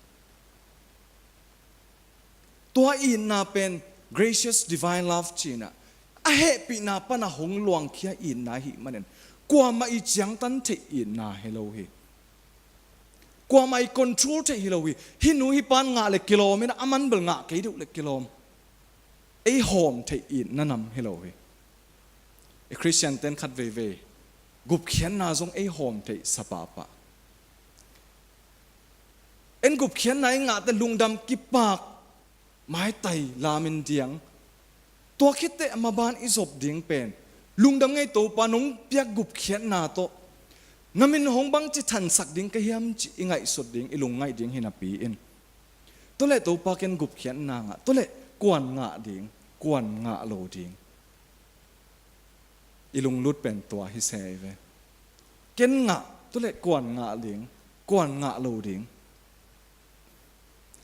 Tua itna pen gracious divine love ci-in ah, a hehpihna pan a hong luangkhia itna ahih manin, kuamah i ciangtan theih itna hi lo hi. Kuamah i control theih hi lo hi. Hih nu hih pan ngah le kilawm in ah, a man bel ngah kei deuh le kilawm. Ei hawm theih itna nam hi lo hi. I Khristian ten khat veivei gupkhiatna zong ei hawm theih sa pahpah. En gupkhiatna i ngah teh lungdam kipak, maitai lamin diang. Tua khit teh a maban i zop ding pen, lungdam ngei Topa, nong piak gupkhiatna tawh na min hong bangci thansak ding ka hiam cih i ngaihsut ding, i lungngaih ding hi napi in, tua leh Topa ken gupkhiatna ngah, tua leh kuan ngah ding, kuan ngah lo ding. I lunglut pen tua hi se ve. Ken ngah, tua leh kuan ngah ding, kuan ngah lo ding.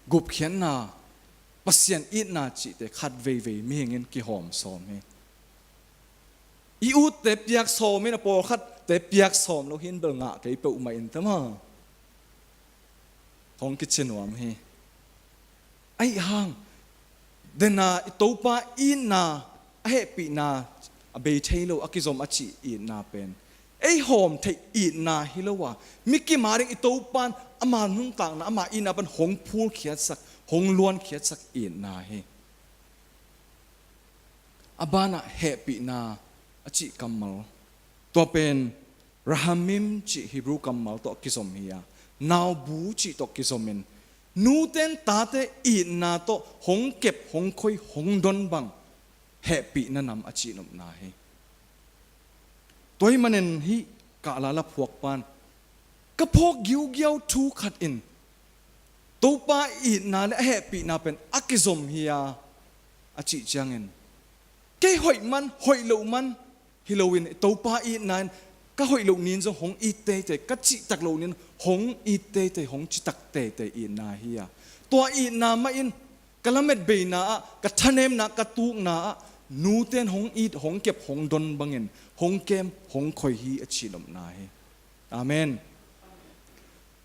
Gupkhiatna, Pasian itna cihte khat veivei mihing in kihawm sawm hi. I utte piak sawm in, a pawlkhatte piak sawm lo hi in, bel ngah kei peuhmah in tama hong kici nuam hi. Ahi hang, dena i Topa itna, a hehpihna a bei thei lo, a kizom a cih itna pen ei hawm theih itna hi lo a, mi kim a ding i Topa in ama nuntakna, ama itna pan hong phulkhiatsak, hong luankhiatsak itna hi. A banah hehpihna a cih kammal, tua pen Rahamim cih Hebrew kammal tawh kizom hi a, naubu cih tawh kizom in, nute in tate itna tawh hong kep, hong khoi, hong don bang hehpihna nam a cihnopna hi. Tua ahih manin hih Kahla laphuak pan ka phawk giugiau thu khat in Topa itna le a hehpihna pen a kizom hi a, a cih ciangin, kei hoih man, hoih loh man hi loin Topa itna in ka hoih loh ni in zong hong it teitei, ka cihtak loh ni in hong it teitei, hong citak teitei itna hi a, tua itna mah in ka lametbeina ah, ka thanemna, ka tukna ah nute in hong it, hong kep, hong don bangin hong kem, hong khoi hi a cihnopna hi. Amen.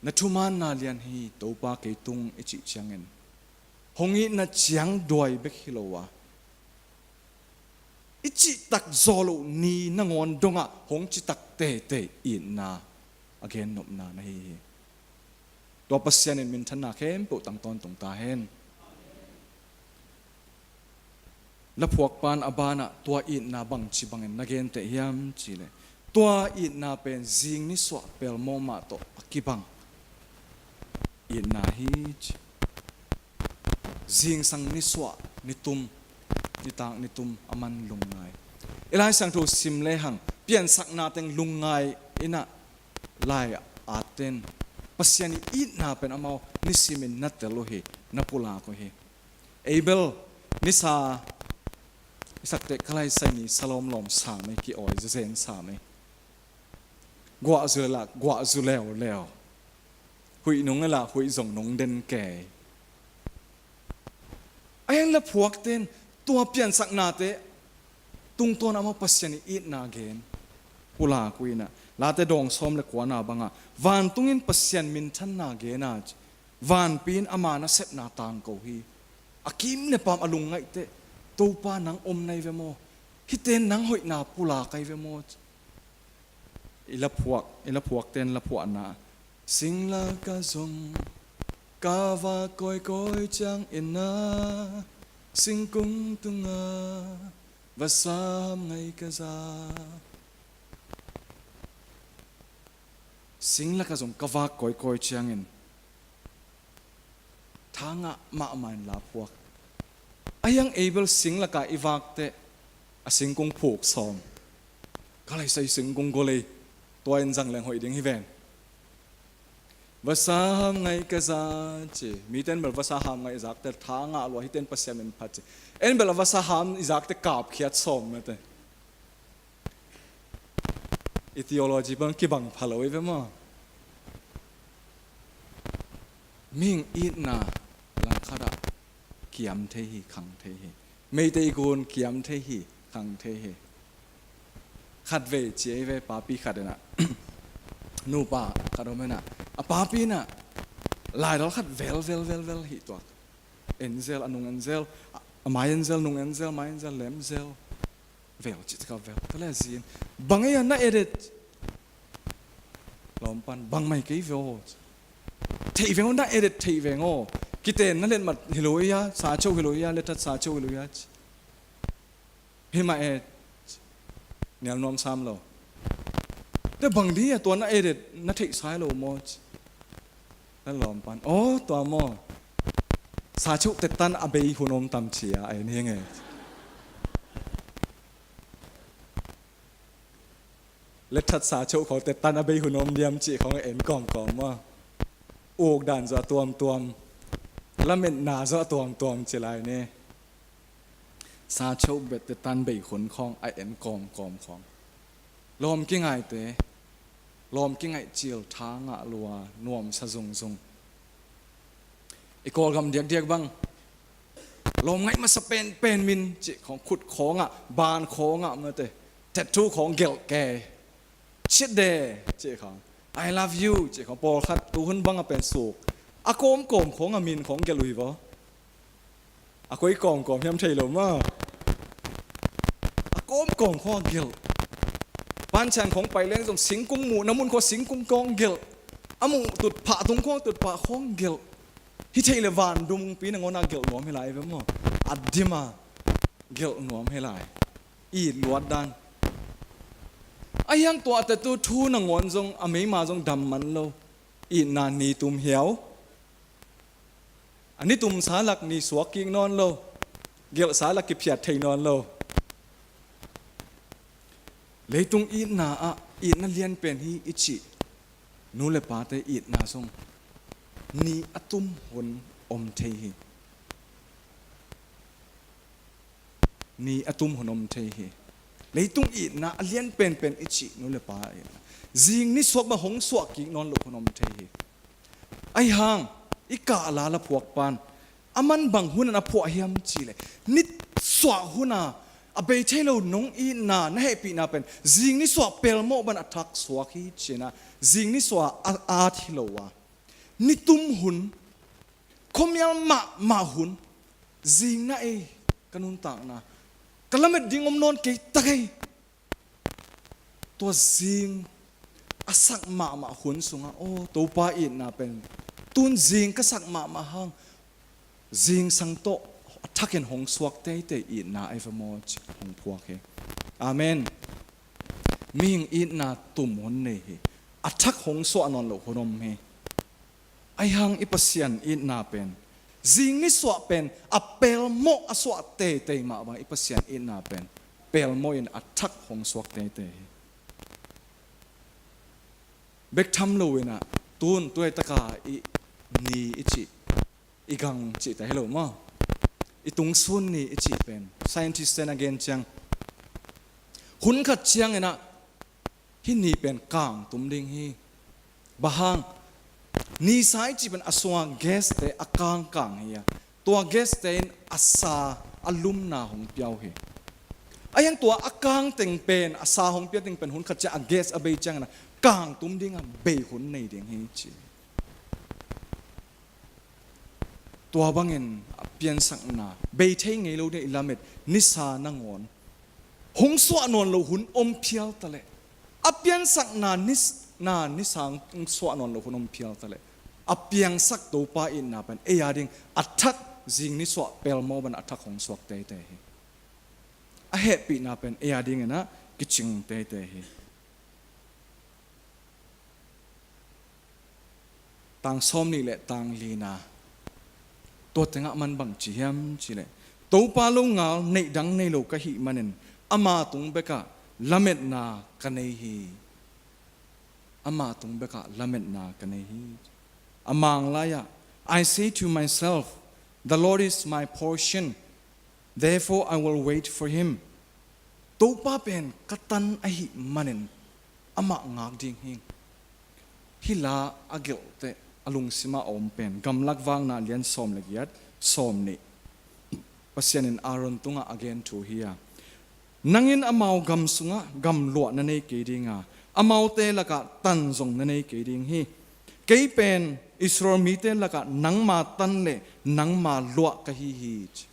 Na thumaanna lian hi, Topa kei tung i cih ciangin hong itna ciang duai bek hi lo a, i cihtak zawh loh ni nangawn dongah hong citak teitei itna a gennopna na hi hi. Tua Pasian in minthanna khempeuh tang tawntung ta hen. Laphuak pan a banah tua itna bangci bangin na genteh hiam cihleh, tua itna pen zing nisuah pelmawh mah tawh a kibang itna hi ci. Zingsang nisuah nitum, nitak nitum a man lungngai. I Lai Siangtho sim lehang piansakna teng lungngai in ah lai a atten Pasian i itna pen amau nisimin na tel uh hi, na pulak uh hi. Abel nisa i sakteh ka laisai ni sa lawmlawm sam ei, ki-awi zezen sam ei. Guahzu le lah guahzu leuleu. Huih nung le lah huih zong nung den kei. A hiang laphuakte in tua piansaknate tungtawn amau Pasian i itna gen pulak uh in ah, Late dawng sawm le kuana bangah vantung in Pasian minthanna gen a, vanpi in ama nasepna tangko hi. A kim le paam a lungngaih teh, Topa nang om nai ve maw? Hihte in nang hoihna pulak ai ve maw? I laphuak, i laphuakte in laphuahna, singlaka zong ka vak kawikawi ciangin ah, singkung tungah vasa ham ngai ka za. Singlaka zong ka vak kawikawi ciangin, thangah mahmah in laphuak. A hiang Abel singlaka i vak teh a singkung phuk sawm. Ka laisai singkung gol ei, tua in zang leng hoih ding hi ven. Vasa ham ngai ka za ci. Mite in bel vasa ham ngai i zak teh thangah lua, hihte in Pasian min phat ci. En bel a vasa ham i zak teh kapkhiat sawm mate. I theology bang kibang pha lo i ve maw? Mihing itna langkhat ah kiam thei hi, khang thei hi. Meitei gun kiam thei hi, khang thei hi. Khatvei ci ei ve, papi khat in ah, nupa khat om in ah, a papi in ah laidal khat vel vel vel vel hi tuak. En zel, a nung en zel, a mai en zel, nung en zel, mai en zel, lem zel. Vel ci ka vel ka le zin. Bang ei a na edit? Lawm pan bang mai kei ve aw. Theih veng aw, na edit theih veng aw. Kiten na letmat hi lo ia, sa cheuh hi lo ia, letthat sa cheuh hi lo ia. Hi mah e. Nial nuam sam lo. Te bang di a tua na edit na theih sai lo maw? Na lawm pan aw, tua maw? Sa cheuh tetan a bei hun om tam cia a en hi nge. Letthat sa cheuh khawng tetan a bei hun om diam cih khawng a en kawmkawm maw? Uk dan zaw a tuamtuam, lametna zaw a tuamtuam ci lai ni. Sa cheuh bet tetan bei hun khawng a en kawmkawm khawng. Lawm kingaite, lawm kingaih cil, tha ngah lua, nuamsa zungzung. I Kawlgam diakdiak bang lawm ngaih masa penpen min cih khawng, khut khawngah, ban khawngah mate, tattoo khawng gelh kei. Chiat de cih khawng, I love you cih khawng, pawlkhat tuhun bang a pen suk a kawmkawm khawngah min khawng gelh uh hi vaw. A koi kawmkawm hiam thei lo maw? A kawmkawm khawng a gelh. Pancian khawng pai leng zong singkung muhna mun khawng singkung khawng gelh. A muh tutphah tung khawng tutphah khawng gelh. Hih theih le vantung pi nangawn a gelh nuam hi lai ve maw? A dim a gelh nuam hi lai. It luat dan. A hiang tuahte tu thu nangawn zong a meima zong dam man lo. Itna ni tum hiau. A ni tumsa lak ni suak kik nawn lo. Gelhsa lak kiphiat thei nawn lo. Leitung itna ah itna lianpen hi i cih nu le pate itna zong ni a tum hun om thei hi. Ni a tum hun om thei hi. Leitung itna a lianpenpen i cih nu le pa itna, zing ni suak bang hong suah kik nawn lo hun om thei hi. Ahi hang i kah la la phuak pan a man bang hun a phuah hiam cih leh, ni suah hun a a bei thei lo nong itna na hehpihna pen zing ni suah pelmawh ban a thak suak hi ci-in ah, zing ni suah a at hi lo a, ni tum hun, khuamial mahmah hun, zing na ei, ka nuntakna ka lamet ding om nawn kei ta kei. Tua zing a sak mahmah hun sungah, aw, Topa itna pen tun zing ka sak mahmah hang, zingsang tawh a thakin hong suak teitei itna ahi ve maw ci hong phuak hi. Amen. Mihing itna tum hun nei hi. A thak hong suah nawn loh hun om hi. Ahi hang i Pasian itna pen, zing ni suah pen a pelmawh a suah teitei mah bang i Pasian itna pen pelmawh in a thak hong suak teitei hi. Bek tham lo in ah, tun tuaitaka i ni i cih, i gang cih ta hi lo maw? I tungsun ni i cih pen scientist ten a gen ciang, hun khat ciang in ah hih ni pen kang tum ding hi. Bang hang? Nisa i cih pen a sunga gas te a kangkang hi a, tua gas te in a sa a lumna hong pia uh hi. Ahi hang tua a kang teng pen, a sa hong pia teng pen hun khat ciang a gas a bei ciangin ah kang tum ding a bei hun nei ding hi ci. Tua bangin a piansakna, bei thei ngei lo ding i lamet nisa nangawn hong suah nawn lo hun om phial ta leh, a piansakna nis-, na nisa hong suah nawn lo hun om phial ta leh, a piangsak Topa itna pen ei a ding a thak, zing ni suah pelmawh ban a thak hong suak teitei hi. A hehpihna pen ei a dingin ah kicing teitei hi. Tang sawm nih le tang lina, tua tengah man bang ci hiam cih leh, Topa longal neih dang nei lo ka hih manin ama tung bekah lametna ka nei hi. Ama tung bekah lametna ka nei hi. A Mang lai-ah, "I say to myself, 'The Lord is my portion, therefore I will wait for him.'" Topa pen ka tan ahih manin amah ngak ding hi. Hih la a gelhteh a lungsimah a om pen Gamlak Vakna lian sawm le giat, sawm nih. Pasian in Aaron tungah a gen thu hi a, "Nang in amau gam sungah gamluah na nei kei ding a, amaute lakah tan zong na nei kei ding hi. Kei pen Israel mite lakah nangma tan le nangma luah ka hi hi," ci.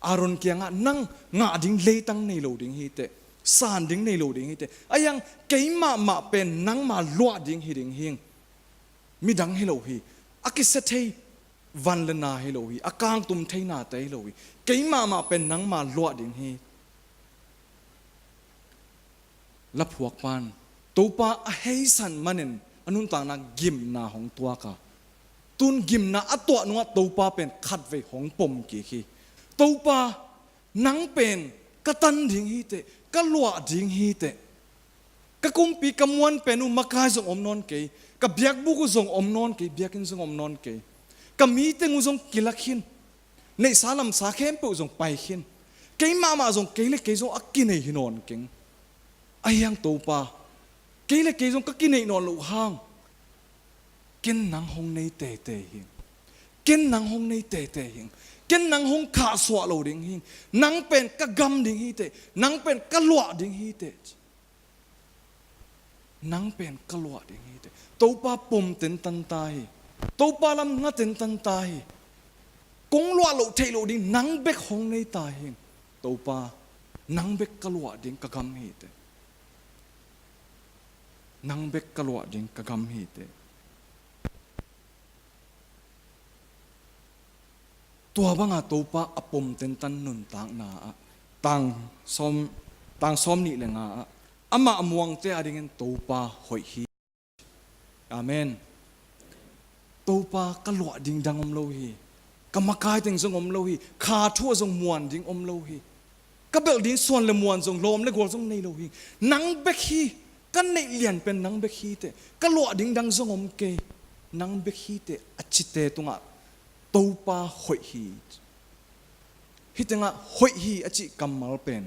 Aaron kiangah, "Nang ngah ding leitang nei lo ding hi teh, san ding nei lo ding hi teh. Ahi hang kei mahmah pen nangma luah ding hi ding hi. Midang hi lo hi. A kisia thei van le na hi lo hi. A kangtum thei nate hi lo hi. Kei mahmah pen nangma luah ding hi." Laphuak pan Topa a heisan manin a nuntakna gimna hong tuak a, tun gimna a tuah nungah Topa pen khatvei hong pom kik hi. "Topa, nang pen ka tan ding hi teh, ka luah ding hi teh. Ka kumpi ka muan pen uh makai zong om nawn kei, ka biakbuk uh zong om nawn kei, biakinn zong om nawn kei. Ka mi teng uh zong kilak khin, neihsa lamsa khempeuh zong pai khin. Kei mahmah zong kei le kei zong a kinei hi nawn keng. Ahi hang Topa, kei le kei zong ka kineih nawn loh hang, ken nang hong nei teitei hi. Ken nang hong nei teitei hi. Ken nang hong khahsuah lo ding hi. Nang pen ka gam ding hi teh. Nang pen ka luah ding hi teh. Nang pen ka luah ding hi teh." Topa pom tentan ta hi. Topa lam nga tentan ta hi. Kong luah loh theih loh ding nang bek hong nei ta hi. Topa, Nang bek ka luah ding ka gam hi teh. Nang bek ka luah ding ka gam hi teh. Tua banga Topa a pom tentan nuntakna ah, tang sawm, tang sawm nih le nga ah, amah muangte adingin Topa hoih hi. Amen. Topa ka luah ding dang om lo hi. Ka makai teng zong om lo hi. Kha thu ah zong muan ding om lo hi. Ka belh ding suan le muan zong, lawm le gual zong nei lo hi. Nang bek hi. Ka neih lian pen nang bek hi teh. Ka luah ding dang zong om kei. Nang bek hi teh a cite tungah Topa hoih hi. Hih tengah hoih hi a cih kammal pen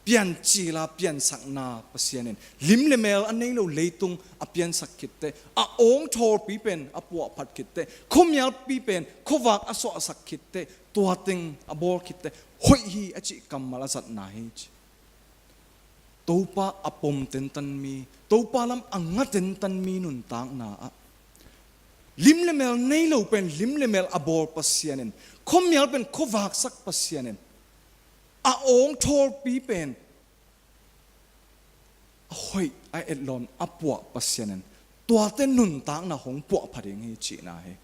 piancil a piansakna Pasian in lim le mel a nei lo leitung a piansak khit teh, a awng thawlpi pen a puahphat khit teh, khuamialpi pen khuavak a suahsak khit teh, tua teng a bawl khit teh, hoih hi a cih kammal a zatna hi ci. Topa a pom tentan mi, Topa lam a nga tentan mi nuntakna ah lim le mel nei lo pen lim le mel a bawl Pasian in, khuamial pen khuavaksak Pasian in, a awng thawlpi pen a hoih a etlawm a puah Pasian in, tuate nuntakna hong puahpha ding hi cihna hi.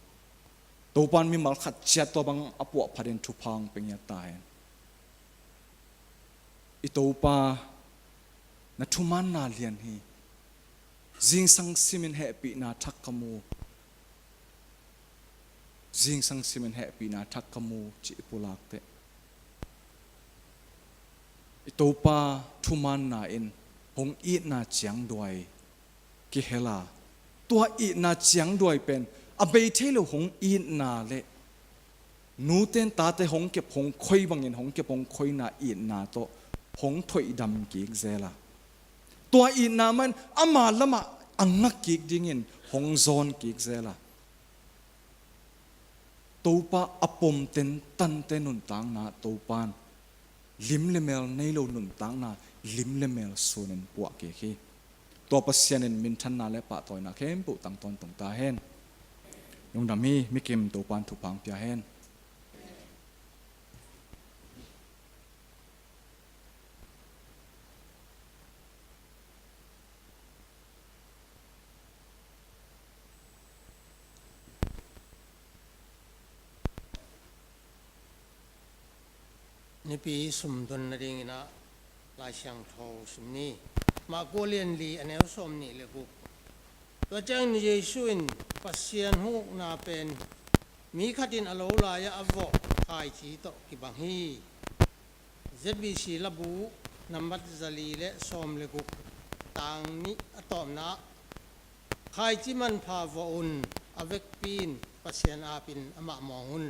Topa in mimal khat ciat tua bang a puahpha ding thupha hong pia ngiat ta hen. I Topa, na thumaanna lian hi. Zingsang simin hehpihna thak ka mu. Zingsang simin hehpihna thak ka mu cih i pulak teh, i Topa thumaanna in hong itna ciangduai kihel a, tua itna ciangduai pen a bei thei lo hong itna le nute in tate hong kep hong khoi bangin hong kep hong khoina itna tawh hong thoihdam kik zel a, tua itna mah in ama lamah a nga kik dingin hong zawn kik zel a, Topa a pom tentante nuntakna Topa in lim le mel nei lo nuntakna lim le mel sunin puah kik hi. Tua Pasian in minthanna le pahtawina khempeuh tang tawntung ta hen. Lungdam hi. Mikim Topa in thupha hong pia hen. Nipi sumdon nadingin ah Lai Siangtho sim ni. Marka lian li a neu sawm nih le guk. Tua ciangin Jesu in Pasian hong ukna pen mi khat in a lo lai-ah a vawh khaici tawh kibang hi. Z B C labu nambat zali le sawm le guk, tang nih a tawpna ah, khaici manpha vawh un, a vekpi in Pasian aap in amah muang un.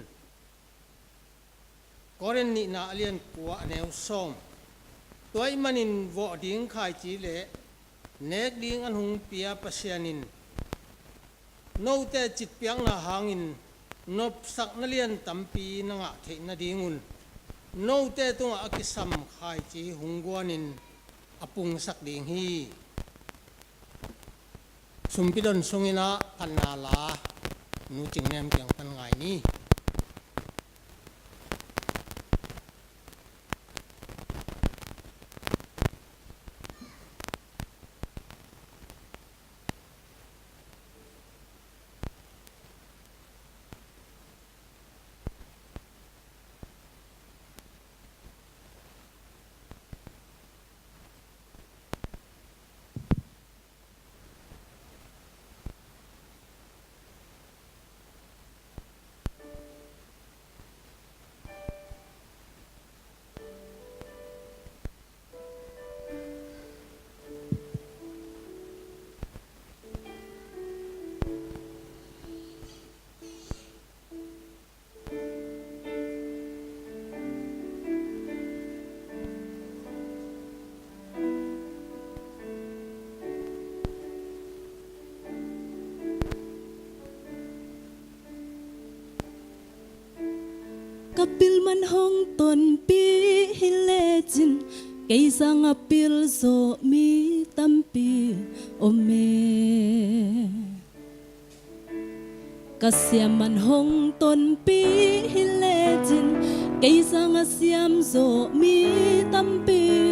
Korin nihna a lian kua a neu sawm. Tua ahih manin vawh ding khaici le nek ding an hong pia Pasian in note citpiakna hangin nopsakna lian tampi na ngah theih nadingun note tungah a kisam khaici hong guanin a pungsak ding hi. Sumpi don sungin ah phatna la Nu Cing Nem kiang pan ngai ni. Ka pil man hong tonpih hi lecin kei zanga pil zawh mi tampi om e. Ka siam man hong tonpih hi lecin kei zanga siam zawh mi tampi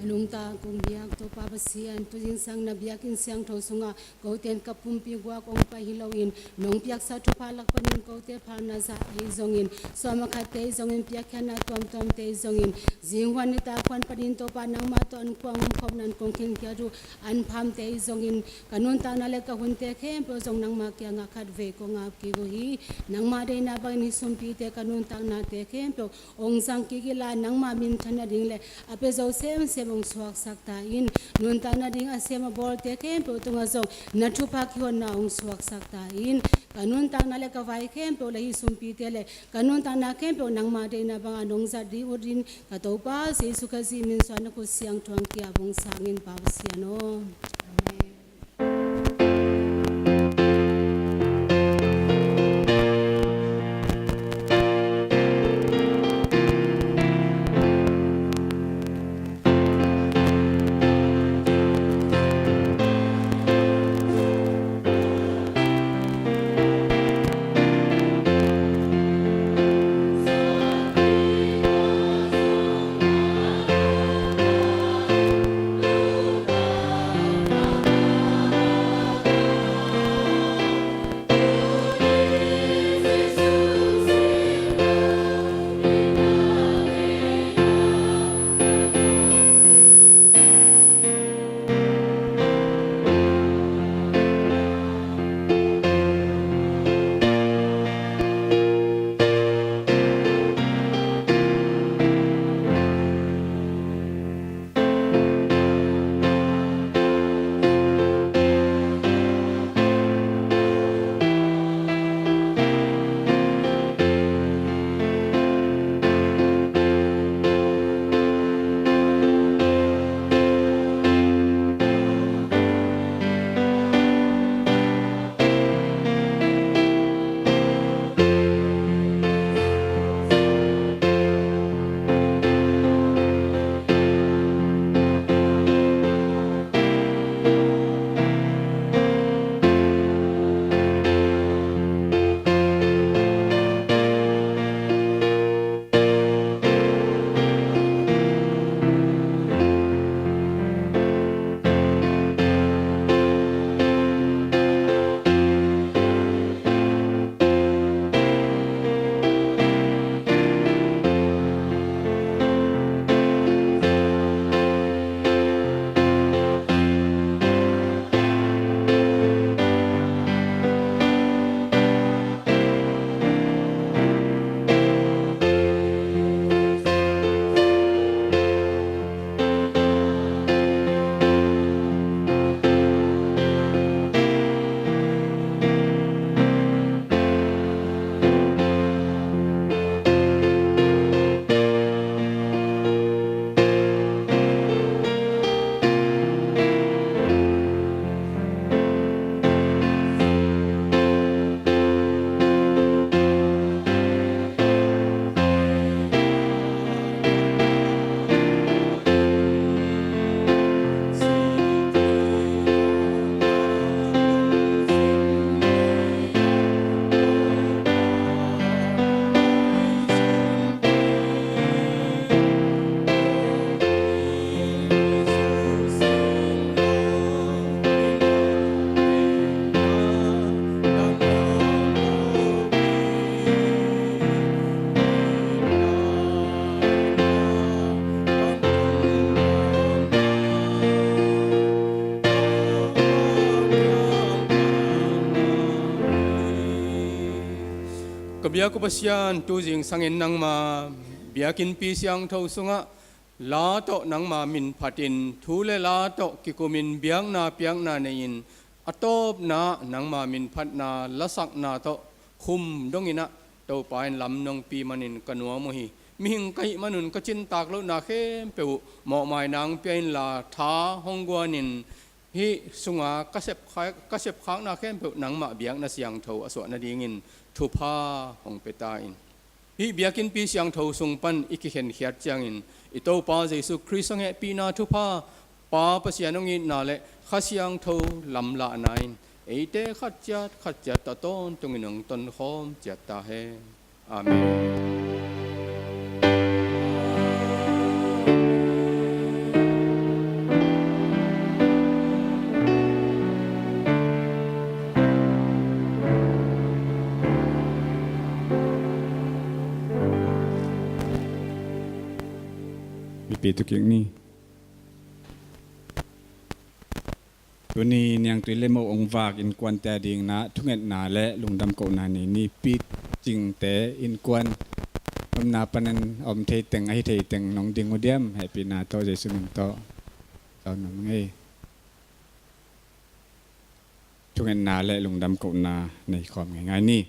Nungta kong biak Topa Pasian, tu zingsang na biakinn siangtho sungah kote in ka pumpi guak hong pai hi loin, nong piaksa thupha lak panin kote phalna zah ei zongin, sawm a khatte ei zongin, piakkhiatna tuamtuamte ei zongin, zinghuan nitak huan panin Topa nangmah tawh an kuang humkhopna an kong khinkhiat uh, an phamte ei zongin, ka nuntakna le ka hunte khempeuh zong nangmah kiangah khatvei kong ap kik uh hi. Nangmah deihna bangin hih sumpite ka nuntaknate khempeuh hong zang kik inla, nangmah minthan nading le a pia zo semsem hong suaksak ta in. Nuntak nading a sem a bawlte khempeuh tungah zong na thupha kihonna hong suaksak ta in. Ka nuntakna le ka vai khempeuh le hih sumpite le ka nuntakna khempeuh nangmah deihna bangah nong zat ding utin, ka Topa Jesu Khazih min suang na khut siangtho hong ki-ap hong sang in, Pa Pasian aw. Amen. Ka biak uh Pasian, tu zingsangin nangma biakinnpi siangtho sungah la tawh nangma min phatin, thu le la tawh kikumin biakna piakna nei-in, a tawpna nangma min phatna lasakna tawh khum donginah Topa in lam nong pi manin ka nuam uh hi. Mihing ka hih manun ka cintak lohna khempeuh uh mawhmai nang pia inla, tha hong guanin hih sunga ka sepkhak, ka sepkhakna khempeuh nangmah biakna siangtho a suah nadingin thupha hong pia ta in. Hih biakinnpi siangtho sung pan i kikhenkhiat ciangin i Topa Jesu Khrist a hehpihna thupha, Pa Pasian hong itna le Kha Siangtho lamlahna in eite khat ciat khat ciat tawh tawntungin hong tonkhawm ciat ta hen. Amen. Mipi tukik ni. Tuni niangtui le mo ong vak innkuante adingin ah thungetna le lungdam kohna nei ni. Picingte innkuan omna panin om thei teng, ahi thei teng nong ding uh diam? Hehpihna tawh Jesu min tawh. Tau nong ei. Thungetna le lungdam kohna nei khawm ngeingai ni.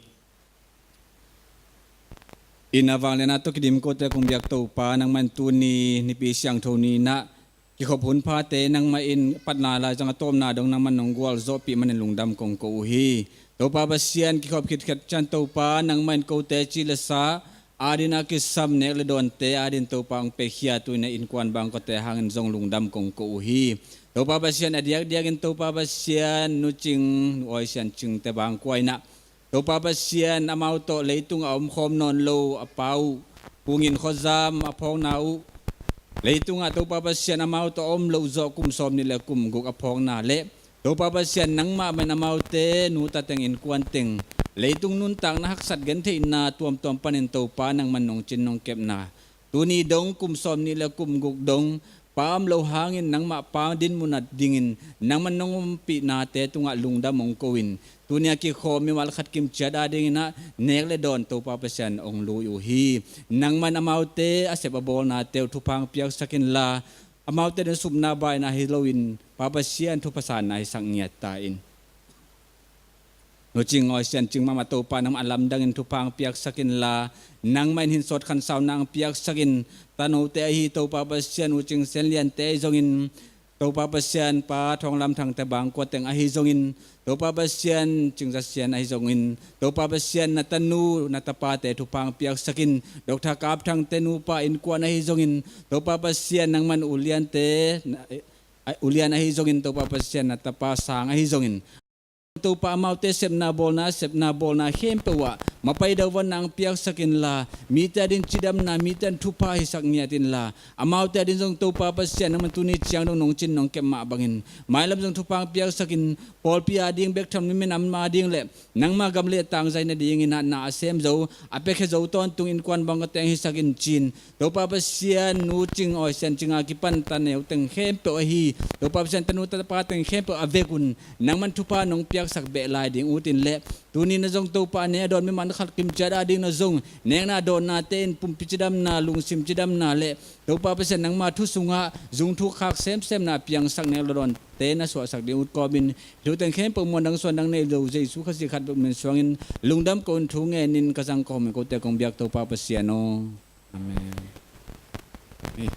Inn a vangliatna tawh kidim kote kong biak Topa, nangman tuni Nipi Siangtho ni-in ah kikhop hun phate nangmah in patna laizang a tawpna dong nangman nong gualzawhpih manin lungdam kong ko uh hi. Topa Pasian, kikhop khitkhet ciang Topa nangmah in kote ci le sa adingin a kisam nek le dawnte adingin Topa hong pekhia tuni-in ah innkuan bangkawte hangin zong lungdam kong ko uh hi. Topa Pasian, a diakdiakin Topa Pasian, Nu Cing, Nu Awi Sian Cingte bangkua in ah Topa Pasian, amau tawh leitung a omkhawm nawn lo a pa uh, Pu Ngin Khuazam a phawkna uh, leitungah Topa Pasian amau tawh a om loh zawh kum sawmnih le kum guk a phawkna le Topa Pasian, nangmah mah in amaute nu ta teng innkuan teng leitung nuntakna haksat gentheihna tuamtuam panin Topa nangman nong cin nong kepna, tuni dong kum sawmnih le kum guk dong pa om lo hangin nangmah pa dinmun ah dingin nangman nong ompihnate tungah lungdam hong ko-in, tuni a kikhawm mi mah le khat kimciat adingin ah nek le dawn Topa Pasian hong lui uh hi. Nangman amaute a sep a bawlnate uh thupha hong piaksak inla, amaute ading supna baina hi loin Pa Pasian, thupha sanna hisak ngiat ta in. Nu Cing, Awi Sian Cing mahmah Topa, nangmah a lamdangin thupha hong piaksak inla, nangmah in hin sawt khansauna hong piaksak in. Tanote ahi Topa Pasian, U Cing Sian Liante ahi zongin, Topa Pasian, Pa Thawng Lam Thangte bangkua teng ahi zongin, Topa Pasian, Cing Za Sian ahi zongin, Topa Pasian, na tanu na tapate thupha hong piaksak in. Doctor Kap Thangte nupa innkuan ahi zongin, Topa Pasian, nangman U Liante, na, eh, U Lian ahi zongin, Topa Pasian, na tapa Sang ahi zongin, Topa, amaute sepna bawlna, sepna bawlna khempeuh ah mapai dauvanna hong piaksak inla, mite ading cidamna, mite ading thupha hisak ngiat inla, amaute ading zong Topa Pasian, nangman tuni ciang dong nong cin nong kep mah bangin mailam zong thupha hong piaksak in. Pawlpi ading bek tham lo, minam ading le nangma gam le tangzai nadingin ah na a sem zo, a piakhia zo tawntung innkuan bangkawte hong hisak in ci-in, Topa Pasian, Nu Cing, Awi Sian Cing a kipan taneu teng khempeuh ahi Topa Pasian, tanu tapa teng khempeuh a vekun nangman thupha nong piaksak beh lai ding ut in le, tuni-in ah zong Topa, a ne a dawn mi mah le khat kimciat adingin ah zong nekna dawnnate in pumpi cidamna, lungsim cidamna le Topa Pasian, nangma thu sungah zungthuk khak semsemna piangsak nek le dawnte na suahsak ding ut kawmin, thu teng khempeuh muan dang suan dang nei lo Jesu Khazih khat bek min suangin lungdam ko-in thu ngenin ka zang kawmin kote kong biak Topa Pasian aw. Amen. Ni,